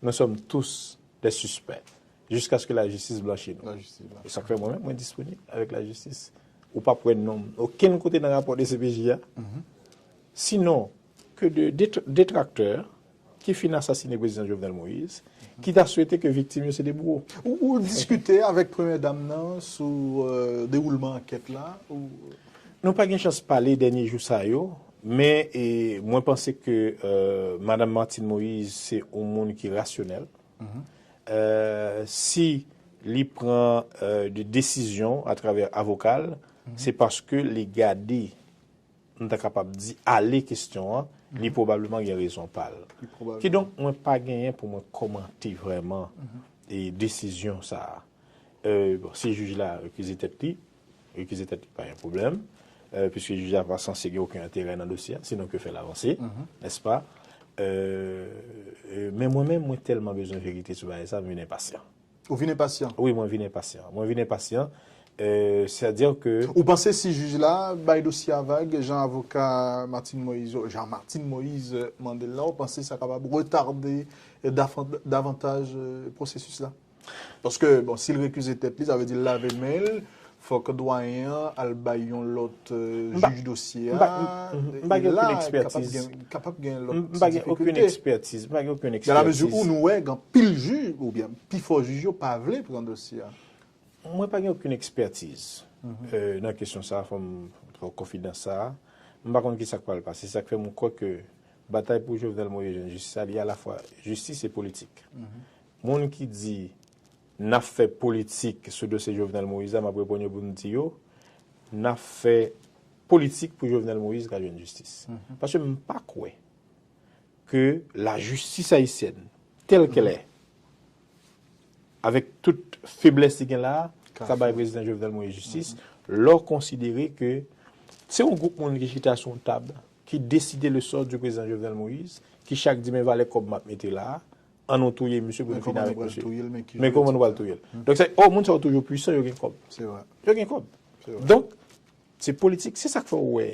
Nous sommes tous des suspects. Jusqu'à ce que la justice blanchit nous. E sa k fè mwen menm, mwen disponib avèk lajistis. Ou p ap wè non m okenn kote nan rapò D C P J a. Sinon, ke de det-, detraktè ki fin asasine prezidan Jovenel Moïse, ki ta swete ke viktim yo se de bouwo. Ou, ou diskite avèk premyè dam nan sou, euh, dewoulman ankèt la? Ou... Nou pa gen chans pale dènye jou sa yo, men, e, mwen panse ke, euh, madanm Martine Moïse se yon moun ki rasyonèl. Euh, si li pran, euh, de desizyon atravè avoka l, se paske li gade, m ta kapab di, ale kesyon an, li pwobableman gen rezon pa l. Kidonk, mwen pa genyen pou mwen kòmante vrèman, e, desizyon sa a. Euh, bon, si jij la rekize tèt li, rekize tèt li pa yon pwoblèm, euh, piske jij la pa sanse gen okenn enterè nan dosye a, sinon ke fè l avanse, nèspa? Euh, euh, men mwen menm, mwen tèlman bezwen verite sou bagay sa, m vin enpasyan. Ou vin enpasyan? Wi, mwen vin enpasyan. Mwen vin enpasyan, euh, sètadi ke... Ou panse si jij la bay dosye a vag, jan avoka Martine Moïse, jan Martine Moïse mande l la, ou panse sa kapab retade, euh, davan-, davantaj, euh, pwosesis la? Paske, bon, si l rekize tèt li, sa vle di l lave men l, fòk dwayen an al bay yon lòt, euh, jij dosye a. M pa gen okenn ekspertiz. Kapab gen, kapab gen lòt ti difikilte. M pa gen okenn ekspertiz. M pa gen okenn ekspertiz. Dans la mesure où nou wè gen anpil jij, oubyen pifò jij yo pa vle pran dosye a. Mwen pa gen okenn ekspertiz, euh, nan kesyon sa a, fò m fè w konfidans sa a. M pa konn ki sa k pral pase. Se sa k fè mwen kwè ke batay pou Jovenel Moïse jwenn jistis la, li alafwa jistis e politik. Moun ki di, n ap fè politik sou dosye Jovenel Moïse la, m ap reponn yo pou m di yo, n ap fè politik pou Jovenel Moïse ka jwenn jistis. Paske m pa kwè ke lajistis ayisyèn, tèl kèl è, avèk tout feblès li gen la a, ka bay prezidan Jovenel Moïse jistis, lè w konsidere ke se yon gwoup moun ki chita sou yon tab, ki deside le sort du président Jovenel Moïse, ki chak di, "Men valè kòb m ap mete la a, ann nou touye misye pou nou fini avèk misye." Men kòman nou pral touye l? Donk, se, oh, moun sa yo toujou pwisan, yo gen kòb. Yo gen kòb. Donk, se politik, se sa k fè w wè.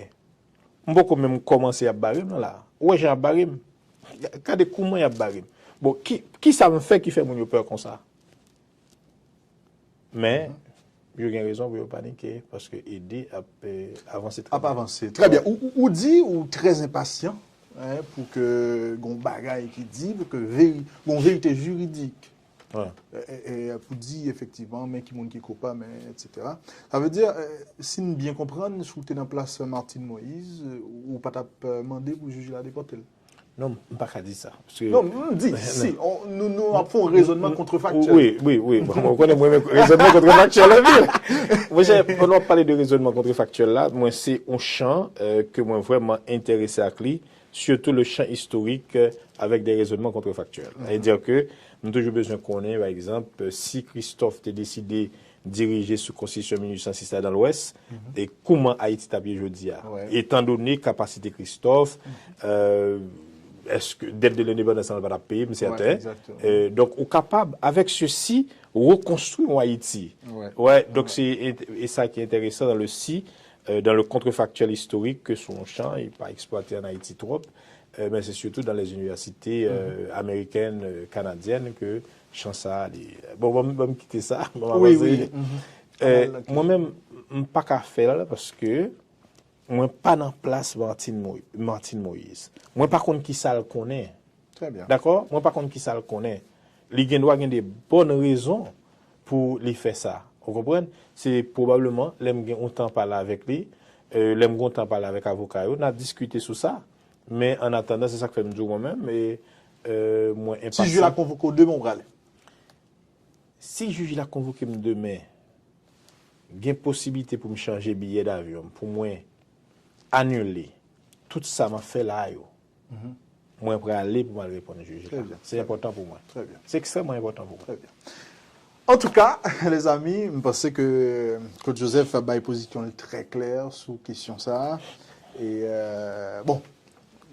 M poko menm kòmanse y ap bare m nan la. Ou wè jan y ap bare m? Gade kouman y ap bare m. Bon, ki, ki sa m fè ki fè moun yo pè konsa? Men, yo gen rezon pou yo panike, paske ede ap eh, avanse trè byen. Ap avanse. Trè byen. Ou, ou, ou di ou trè enpasyan, hein, pou ke gon bagay ki di, pou ke veri, gon verite jiridik. Wi. E, e, e, pou di efektivman, men ki moun ki koupab, men, etsetera. Sa vle di, eh, si n byen konprann, si w te nan plas Martine Moïse, ou pa t ap eh, mande pou jij la depòte l? Non, m pa ka di sa. Paske... Non, m di, si, on, nou, nou ap fè yon rezònman kontrefaktyèl. Wi, wi, wi. Bon, ou konnen mwen, men rezònman kontrefaktyèl anpil. Monchè, pandan w ap pale de rezònman kontrefaktyèl la, mwen, se yon chan eh, ke mwen vrèman enterese ak li, surtout le champ historique eh, avec des raisonnements contrefactuels. Sa vle di ke m toujou bezwen konnen, pa egzanp, eh, si Christophe te deside dirije sou konstitisyon mil uit san sis la nan Lwès, e kouman Ayiti t ap ye jodi a? Wi. Etan done kapasite Christophe, eh, èske dèt de lendepandans lan pa t ap peye, m sèten. Wi, egzakteman. Eh, donk, ou kapab, avec ceci, rekonstwi yon Ayiti. Wi. Wi, donk, se, e, e sa ki enteresan dans le si, eh, dans le contrefactuel historique, ke se yon chan, li pa eksplwate ann Ayiti twòp, eh, men se surtout dans les universités eh, américaines, eh, canadiennes, ke chan sa a, li... Bon, ban m, ban m kite sa, ban m avanse. Wi, wi. Eh, mwen menm, m pa ka fè l paske mwen pa nan plas Martine Moï-, Martine Moïse. Mwen pa konn ki sa l konnen. Trè byen. Dakò? Mwen pa konn ki sa l konnen. Li gen dwa gen de bòn rezon pou li fè sa. Ou konprann? Se pwobableman lè m gen yon tan pale avèk li, eh, lè m gen yon tan pale avèk avoka yo, n a diskite sou sa. Men an atandan, se sa k fè m di w mwen menm, e, eh, mwen enpasyan. Si jij la konvoke w demen, ou prale? Si jij la konvoke m demen, gen posiblite pou m chanje biyè davyon m, pou mwen anile tout sa m ap fè la a yo, mwen prale pou m al reponn jij la. Trè byen. Se enpòtan pou mwen. Trè byen. Se ekstrèmman enpòtan pou mwen. Trè byen. Antouka, lèzami, m panse ke Claude Joseph bay pozisyon l trè klè sou kesyon sa a. E, euh, bon,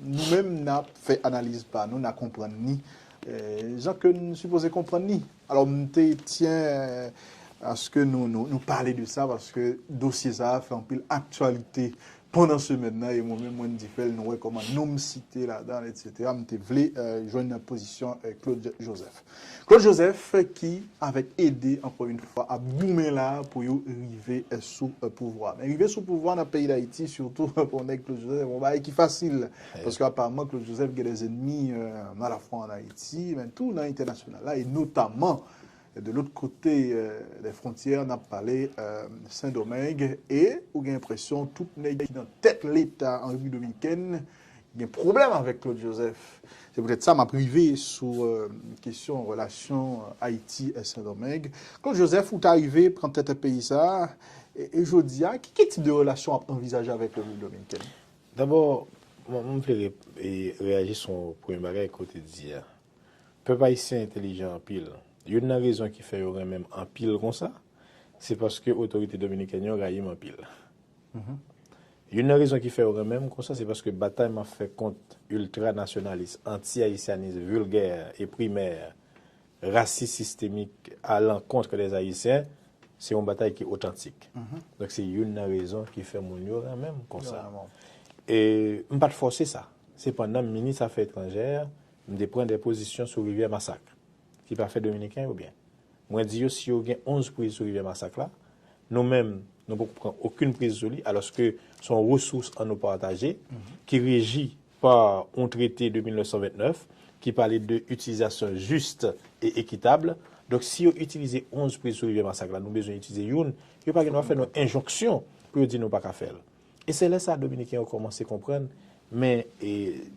nou menm, n ap fè analiz pa nou, n a konprann ni, euh, jan ke n sipoze konprann ni. Alò, m te tyen, euh, aske nou, nou, nou pale de sa, paske dosye sa a fè anpil aktyalite pandan semèn nan, e mwen menm, Wendy fè l, nou wè kòman non m site ladan l, etsetera. M te vle, euh, jwenn pozisyon, euh, Claude Joseph. Claude Joseph ki, avèk ede, ankò yon fwa, ap goumen la pou yo rive, euh, sou, euh, pouvwa. Men rive sou pouvwa nan peyi Dayiti, sitou pou yon nèg Claude Joseph, se pa yon bagay ki fasil. Paske aparamman, Claude Joseph gen dèzènmi, euh, alafwa ann Ayiti, men tou nan entènasyonal la, e notaman de lòt kote, euh, dè fwontyè, n ap pale, euh, Sendomeng, e ou gen enpresyon tout nèg ki nan tèt Leta an Repiblik Dominikèn gen pwoblèm avèk Claude Joseph. Se poutèt sa m ap rive sou, euh, kesyon relasyon Ayiti e Sendomeng. Claude Joseph, ou ta rive pran tèt peyi sa a, e, e jodi a, ki, ki tip de relasyon w ap anvizaje avèk Repiblik Dominikèn? Dabò, mwen, mwen vle re-, e, reyaji sou yon premye bagay ke w te di a. Pèp ayisyen entèlijan anpil. Youn nan rezon ki fè yo renmen m anpil konsa, se paske otorite dominikèn yo rayi m anpil. Youn nan rezon ki fè yo renmen m konsa, se paske batay m ap fè kont iltranasyonalis, anti-ayisyanis vilgè e primè, rasis sistemik à l'encontre des Haïtiens, se yon batay ki otantik. Donk, se youn nan rezon ki fè moun yo renmen m konsa. Yo renmen w. E m pa t fòse sa. Sepandan, minis afè etranjè, m te pran de pozisyon sou Rivyè Masak, ki pa fè Dominiken yo byen. Mwen di yo, si yo gen onz priz sou Rivyè Masak la, nou menm, nou poko pran okenn priz sou li, alòske se yon resous an nou pataje, ki reji pa yon trete de mil nèf san vennèf, ki pale de itilizasyon jis e ekitab. Donk, si yo itilize onz priz sou Rivyè Masak la, nou bezwen itilize youn, yo pa gen dwa fè nou enjonksyon pou yo di nou pa ka fè l. E se lè sa a Dominiken yo kòmanse konprann, men, e,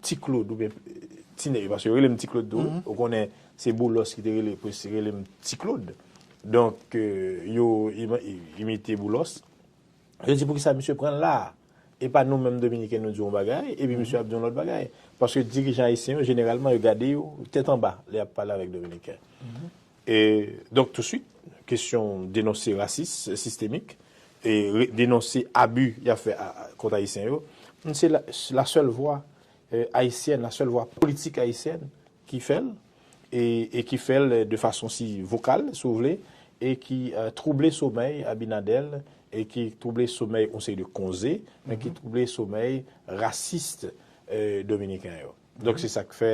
Ti Claude oubyen, e, Ti Nèg, paske yo rele m Ti Claude tou, wi. Ou konnen se Boulos ki te rele, pou rele m Ti Claude. Donk, e, yo im-, imite Boulos. Yo di, "Poukisa misye pran l la a? E pa nou menm Dominiken nou di yon bagay, epi misye ap di yon lòt bagay." Paske dirijan ayisyen yo, jeneralman, yo gade yo tèt anba lè y ap pale avèk Dominiken. E, donk, touswit, kesyon denonse rasis sistemik, e re-, denonse abi y ap fè a, a, kont Ayisyen yo, se la, la sèl vwa, e, ayisyèn, la sèl vwa politik ayisyèn ki fè l, e, e ki fè l de fason si vokal, si w vle, e ki euh, twouble somèy Abinader, e ki twouble somèy yon seri de konze, men ki twouble somèy rasis euh, dominiken yo. Donk se sa k fè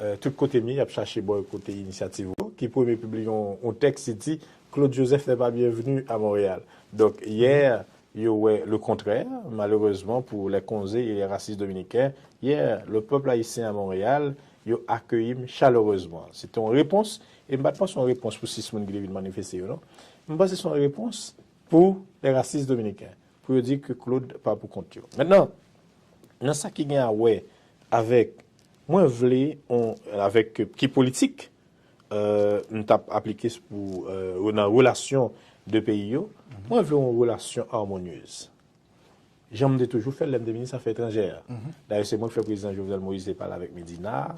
euh, tout kote m ye, y ap chache bò kote inisyativ ou, ki premye pibliye yon, yon tèks ki di Claude Joseph n'est pas bienvenu à Montréal. Donk yè, yo wè le contraire, malheureusement pour les konze et les racistes dominicains. Yè, le peuple haïtien à Montréal, yo akeyi m chalerezman. Se te yon repons, e m pa t panse yon repons pou sis moun ki te vin manifeste yo, non. M panse se yon repons pou les racistes dominicains, pou yo di ke Claude pa pou kont yo. Mentnan, nan sa ki gen a wè avèk, mwen vle, on, avèk ki politik euh, m t ap aplike pou euh, nan relasyon de peyi yo, mwen vle yon relasyon amonyez. Jan m te toujou fè l lè m te minis afè etranjè a. Dayè, se mwen k fè prezidan Jovenel Moïse te pale avèk Medina.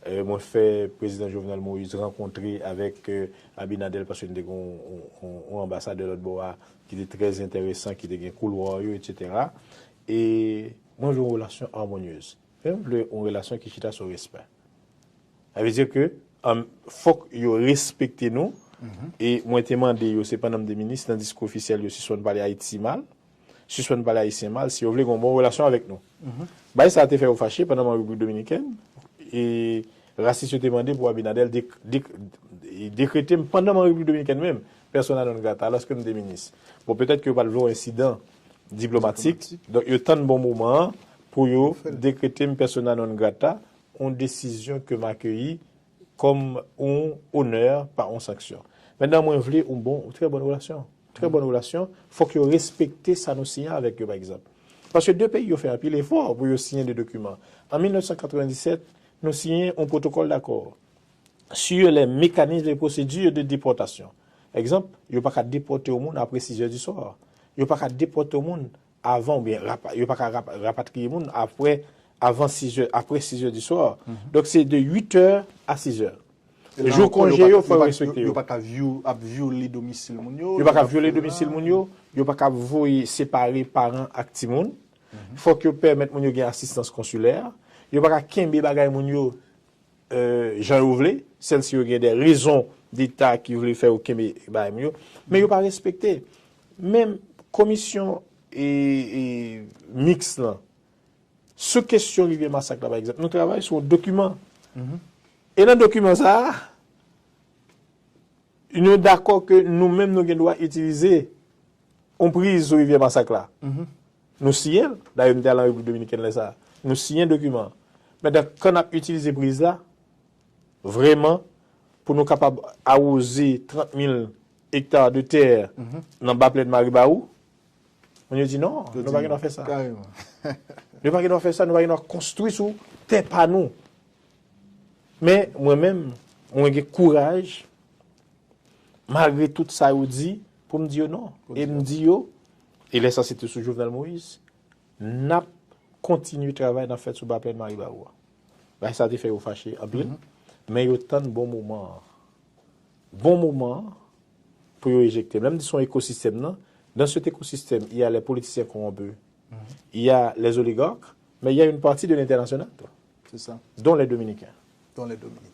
Euh, mwen fè prezidan Jovenel Moïse rankontre avèk euh, Abinader paske n te gen yon, yon, yon anbasadè lòt bò a ki te trè enteresan, ki te gen koulwa yo, etsetera. E mwen vle yon relasyon amonyez. Men m vle yon relasyon ki chita sou respè. Sa vle di ke um, fòk yo respekte nou. E mwen te mande yo, se pandan m te minis, nan diskou ofisyèl yo, sispann pale Ayiti mal, sispann pale Ayisyen mal, si yo vle gen yon bon relasyon avèk nou. Bagay sa a te fè yo fache pandan m an Repiblik Dominikèn. E rasis yo te mande pou Abinader dek, dek, dekrete m pandan m an Repiblik Dominikèn menm, persona non grata, alòske m te minis. Bon, petèt ke yo pa t vle yon ensidan diplomatik. Donk, yo tann bon moman an pou yo dekrete m persona non grata, yon desizyon ke m akeyi kòm yon onè, pa yon sanksyon. Mentnan, mwen vle yon bon, yon trè bòn relasyon. Trè bòn relasyon, fòk yo respekte sa nou siyen avèk yo, pa egzanp. Paske de peyi yo fè anpil efò pou yo siyen de dokiman. An mil nèf san katrevenndisèt, nou siyen yon pwotokòl dakò sur les mécanismes et procédures de déportation. Egzanp, yo pa ka depòte yon moun apre sizè di swa. Yo pa ka depòte yon moun avan oubyen rapa, yo pa ka rap, rapatriye moun apre, avan sizè, apre sizè di swa. Donk se de uitè a sizè. Jou konje yo, fò yo respekte yo. Yo pa ka vyole domisil moun yo. Yo pa ka vyole domisil moun yo. Yo pa ka voye separe paran ak timoun. Fòk yo pèmèt moun yo gen asistans konsilè. Yo pa ka kenbe bagay moun yo euh, jan yo vle, sèl si yo gen de rezon deta ki vle fè yo kenbe bagay moun yo, men yo pa respekte. Menm komisyon e, e, miks lan, sou kesyon Rivyè Masak la, pa egzanp, nou travay sou yon dokiman. E nan dokiman sa a, nou dakò ke nou menm nou gen dwa itilize yon priz sou Rivyè Masak la. Nou siyen l, dayè m te al an Repiblik Dominikèn lè sa a. Nou siyen dokiman an. Mentnan, kan n ap itilize priz la, vrèman, pou nou kapab awoze trant mil ekta de tè nan ba plèn Maribawou, moun yo di non, nou pa gen dwa fè sa. Nou pa gen dwa fè sa, nou pa gen dwa konstwi sou tè pa nou. Men, mwen menm, mwen gen kouraj, malgre tout sa yo di, pou m di yo non. E m di yo, e lè sa se te sou Jovenel Moïse, n ap kontinye travay n ap fè sou ba plèn Maribawou a. Bagay sa te fè yo fache anpil, men yo tann bon moman an. Bon moman an pou yo ejekte m. Lè m di se yon ekosistèm nan, dans cet écosystème, il y a les politiciens corrompus, il y a les oligarques, mais il y a une partie de l'international, C'est ça. dont les Dominicains. Dans les Dominicains.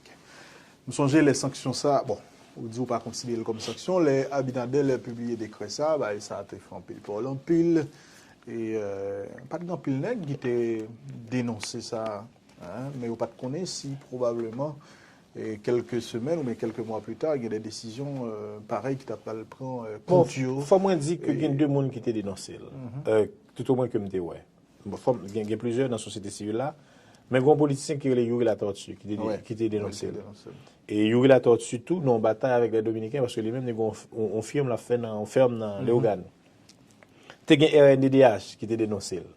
M sonje lè sanksyon sa, bon, ou di ou pa konsidere l kòm sanksyon, lè Abinader lè pibliye dekrè sa, bagay sa te fè anpil pale anpil. E euh, pa t gen anpil nèg ki te denonse sa, hein, men yo pa t konnen si pwobableman e kèlke semèn oubyen kèlke mwa pli ta, gen de desizyon euh, parèy ki ta pral pran euh, kont yo. Fò mwen di ke gen de moun ki te denonse l, euh, tout omwen ke m te wè. Bon, fò m, gen, gen plizyè nan sosyete sivil la, men gen yon politisyen ki rele Youri Latortue ki te, ki te denonse l. E Youri Latortue tou nan yon batay avèk lè Dominiken, paske li menm li gen yon, yon, yon fèm l ap fè nan yon fèm nan Leyogàn. Te gen R N D D H ki te denonse l.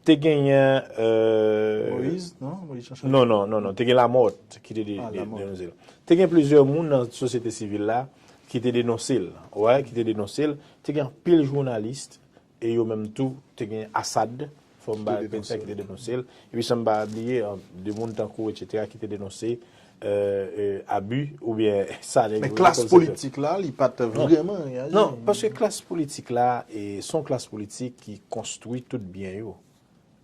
Te genyen euh, Moïse, non? Moïse Jean Charles. Non, non, non, non. Te gen Lamothe ki te de, Ah, de, Lamothe. Denonse l. Te gen plizyè moun nan sosyete sivil la ki te denonse l. Wè, ki te denonse l. Te gen anpil jounalis e yo menm tou, te gen Assad, fò m ba Ki te Penta denonse ki te denonse l. Epi san m pa bliye an, de moun tankou, etsetera, ki te denonse euh, euh, abi oubyen sa nèg Men yo klas rele politik la, li pa t vrèman reyaji. Non, paske klas politik la, e, se yon klas politik ki konstwi tout byen yo.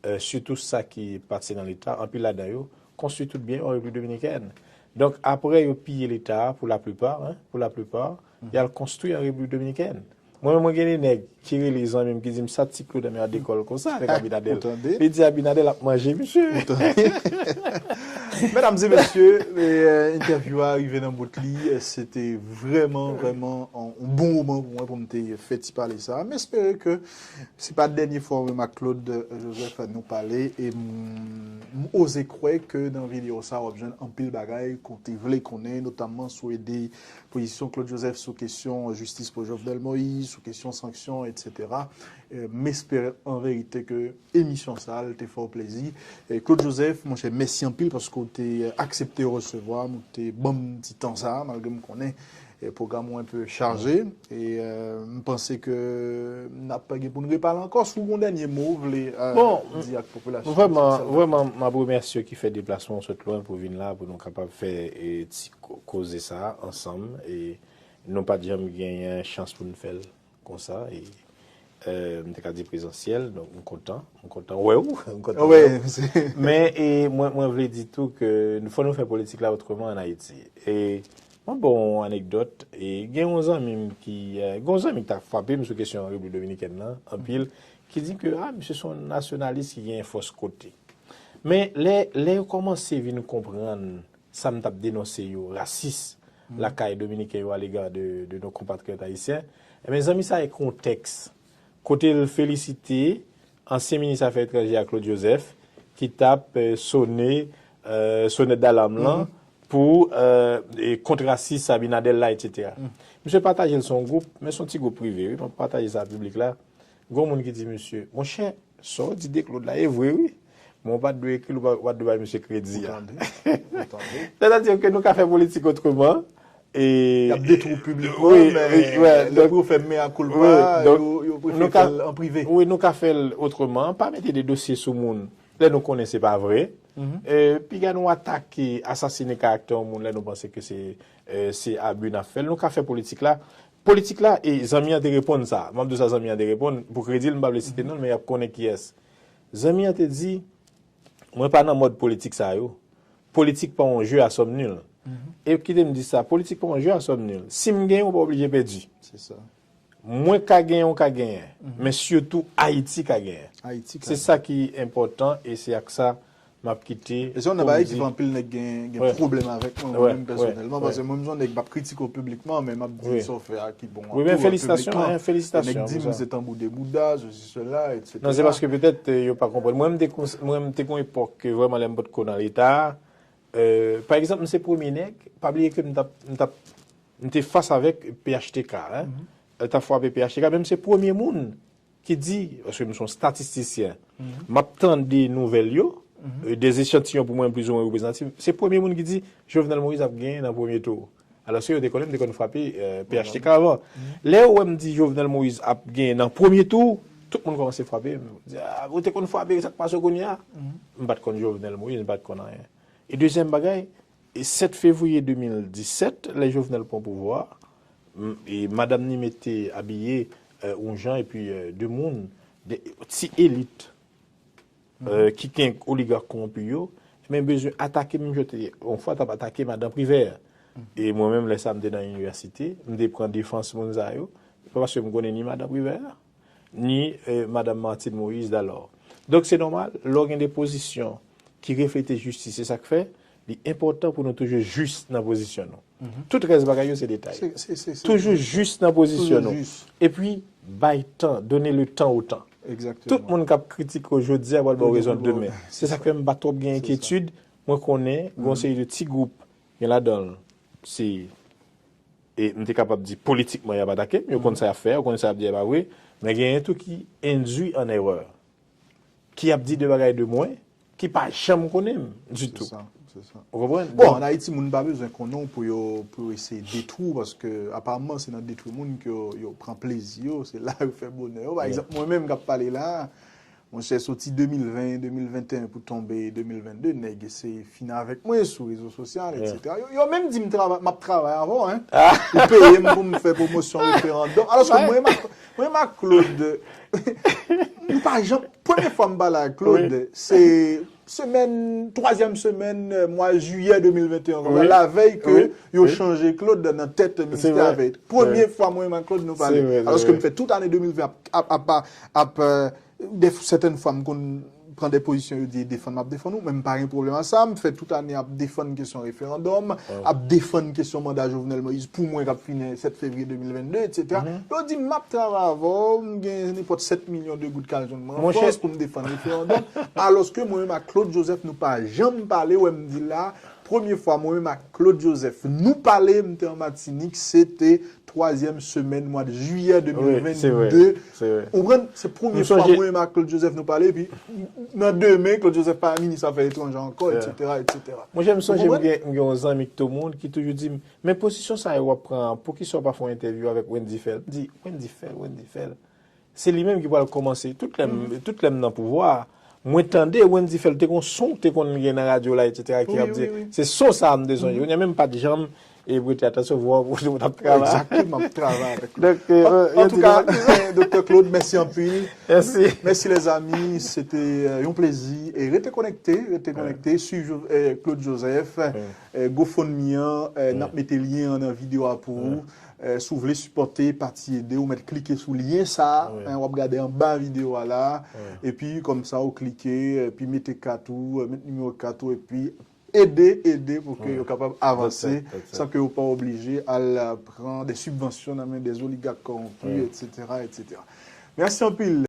Euh, sitou sa ki pase nan Leta, anpil ladan yo konstwi tout byen yo an Repiblik Dominikèn. Donk, apre yo piye Leta a, pou laplipa, hein, pou laplipa, Y al konstwi an Repiblik Dominikèn. Mwen menm, mwen gen de nèg ki rele zanmi m ki di m sa Ti Claude ap dekòl konsa avèk Abinader. Li di Abinader ap manje misye. Medam e mesye, entèvyou a rive nan bout li. Se te vrèman, vrèman yon bon moman pou mwen pou m te fè ti pale sa. M espere ke se pa dènye fwa mwen ak Claude Joseph nou pale. E m oze kwè ke nan videyo sa w ap jwenn anpil bagay ke w te vle konnen, notamman sou ede pozisyon Claude Joseph sou kesyon jistis pou Jovenel Moïse, sou kesyon sanksyon, etsetera. M espere an verite ke emisyon sa a te fè w plezi. Claude Joseph, monchè, mèsi anpil paske w te aksepte resevwa m, w te ban m ti tan sa a, malgre m konnen pwogram ou enpe chaje. E m panse ke n ap gen pou n repale ankò. Si w gen yon dènye mo w vle di ak popilasyon an. Bon, vrèman, vrèman, m ap remèsye w ki fè deplasman w sot lwen pou vin la, pou nou kapab fè ti koze sa a ansanm. E nou pa t janm genyen chans pou n fè l konsa. E m te ka di prezansyèl, donk m kontan, m kontan wè w, m kontan wè w. Men e mwen, mwen vle di tou ke fò nou fè politik la otreman ann Ayiti. E mwen ba w yon anekdòt, e gen yon zanmi m ki, gen yon zanmi ki ta frape m sou kesyon Repiblik Dominikèn nan, anpil, ki di ke, a, misye se yon nasyonalis ki gen fòs kote. Men lè, lè yo kòmanse vin konprann sa m t ap denonse yo, rasis, lakay Dominiken yo alega de, de nos compatriotes haïtiens, ebyen, zanmi sa ekri yon tèks kote l felisite ansyen minis afè etranjè a Claude Joseph ki t ap sone sonèt dalam lan pou kont rasis Abinader la, etsetera. Misye pataje l sou yon gwoup, men se yon ti gwoup prive, wi, mwen pataje sa ak piblik la. Gen yon moun ki di misye, monchè, sa w di de Claude la, e vre, wi. Men w pa t dwe ekri l, w pa t dwe bay misye kredi a. Sètadi ke nou ka fè politik otreman. Y ap detwi w piblikman, men depi w fè mea culpa, yo, yo prefere fè l an prive. Wi, nou ka fè l otreman. Pa mete de dosye sou moun lè nou konnen se pa vre. Piga nou atake, asasine karaktè yon moun lè nou panse ke se, se abi n ap fè l. Nou ka fè politik la. Politik la, e zanmi an te reponn sa. M ap di w sa zanmi an te reponn. Pou kredi l, m pa vle site non l, men y ap konnen kiyès. Zanmi an te di, mwen pa nan mòd politik sa yo. Politik pa yon jeu à somme nulle. E kite m di sa, politik pa yon jeu à somme nulle. Si m genyen, ou pa oblije pèdi. Mwen ka genyen, ou ka genyen. Men sitou Ayiti ka genyen. Se sa ki enpòtan e se ak sa m ap kite. E se youn nan bagay ki fè anpil nèg gen, gen pwoblèm avèk mwen, mwen menm pèsonèlman, paske mwen, m se yon nèg m ap kritike w piblikman, men m ap di sa w fè a ki bon an tou, piblikman. E nèg di m se tanbou de bouda, sesi, sela, etsetera. Non, se paske petèt yo pa konprann. Mwen, m te, mwen, m te gon epòk ke vrèman lè m potko nan Leta, pa egzanp, m se premye nèg, pa bliye ke m t ap, m t ap, m te fas avèk P H T K, en. T ap frape P H T K, men m se premye moun ki di, paske m se yon statistisyen, m ap tande nouvèl yo, e, des echantiyon pou mwen plizoumwen reprezantatif, se premye moun ki di Jovenel Moïse ap genyen nan premye tou. Alòske yo te konnen m te konn frape, e, P H T K avan. Lè yo wè m di Jovenel Moïse ap genyen nan premye tou, tout moun kòmanse frape m. Di, a, ou te konn frape, sa k pase w kounye a? M pa t konn Jovenel Moïse, m pa t konn anyen. E dezyèm bagay, e sèt fevriye de mil disèt, lè Jovenel pran pouvwa, m, e madanm ni mete abiye, e, yon jan, epi, e, de moun, de ti elit, e, ki gen oligak kowonpi yo, men bezwen atake m, menm jan yo te yon fwa t ap atake madan Privè. E mwen menm, lè sa a, m te nan inivèsite, m te pran defans moun sa yo. Se pa paske m konnen ni madan Privè, ni, e, madanm Martine Moïse Dalò. Donk, se nòmal, lè w gen de pozisyon ki reflete jistis, se sa k fè li enpòtan pou nou toujou jis nan pozisyon nou. Tout rès bagay yo, se detay. Toujou jis nan pozisyon nou. Epi, bay tan, donner le temps au temps. Tout moun k ap kritike w jodi a pral ba w rezon demen. Se sa k fè m pa twòp gen enkyetid. Mwen konnen, gen yon seri de ti gwoup, gen ladan l, se, e m te kapab di politikman y ap atake m, yo konn sa y ap fè, yo konnen sa y ap di a pa vre, men genyen tou ki endwi an erè, ki ap di de bagay de mwen, ki pa janm konnen m ditou. Ou konprann? Bon, an Ayiti, moun pa bezwen konnen w pou yo, pou yo eseye detwi w, paske aparamman, se nan detwi moun ke yo, yo pran plezi yo, se la yo fè bonè yo. Pa egzanp, mwen menm k ap pale la a, Monchè, soti de mil ven, de mil venteyen pou tonbe de mil vennde, nèg se fin avèk mwen sou rezo sosyal, etsetera. Yo, yo menm di m trava- m ap travay avè w, hein. Ou peye m pou m fè pwomosyon referandòm. Alòske mwen, mwen ak Claude, nou pa janm, premye fwa m pale ak Claude, se semèn, twazyèm semèn, euh, mwa jiyè de mil venteyen, konsa, lavèy ke yo chanje Claude nan tèt ministè avèy. Premye fwa mwen ak Claude nou pale. Alòske m fè tout ane de mil ven ap, ap, ap, ap, euh, de, sètèn fwa m konn pran de pozisyon, yo di defann m ap defann ou, men m pa gen pwoblèm ak sa. M fè tout ane ap defann kesyon referandòm, ap defann kesyon manda Jovenel Moïse pou mwen k ap fini sèt fevriye de mil vennde, etsetera. Yo di m ap travay avè w, m gen nenpòt sèt milyon de goud k al jwenn mwen an Frans pou m defann referandòm. Alòske mwen menm ak Claude Joseph, nou pa janm pale, wè m di la, premye fwa mwen menm ak Claude Joseph nou pale, m te an Matinik, se te twazyèm semèn mwa de jiyè de mil vennde. Ou konprann? Se premye fwa mwen menm ak Claude Joseph nou pale, epi nan demen, Claude Joseph pa minis afè etranjè ankò, etsetera, etsetera. Monchè, m sonje m gen, m gen yon zanmi k Tomoun ki toujou di m, men pozisyon sa yo w ap pran an, poukisa w pa fè yon entèvyou avèk Wendy Phèl? M di, Wendy Phèl, Wendy Phèl. Se li menm ki pral kòmanse. Tout lè m, tout lè m nan pouvwa a, mwen tande Wendy Phèl te gon son te konn gen nan radyo la, etsetera, ki ap di, se son sa a m te sonje. Kounye a menm m pa t janm e prete atansyon, vwa pou t ap travay. Egzakteman, m ap travay avèk li. Donk, euh, an tou ka, Doktè Claude, mèsi anpil. Mèsi. Mèsi lèzami, se te, euh, yon plezi. E rete konekte, rete konekte, swiv Jo- euh, Claude Joseph, euh, GoFundMe an, euh, n ap mete lyen an nan videyo a pou ou. Euh, si w vle sipòte Pati Ede, ou mèt klike sou lyen sa a, hein, w ap gade anba videyo a la. Epi, kòmsa, ou klike, epi mete kat ou, euh, mete nimewo kat ou, epi ede, ede pou ke yo kapab avanse san ke yo pa oblije al, euh, pran de sibvansyon nan men de oligak kòwonpi, etsetera, etsetera. Mèsi anpil.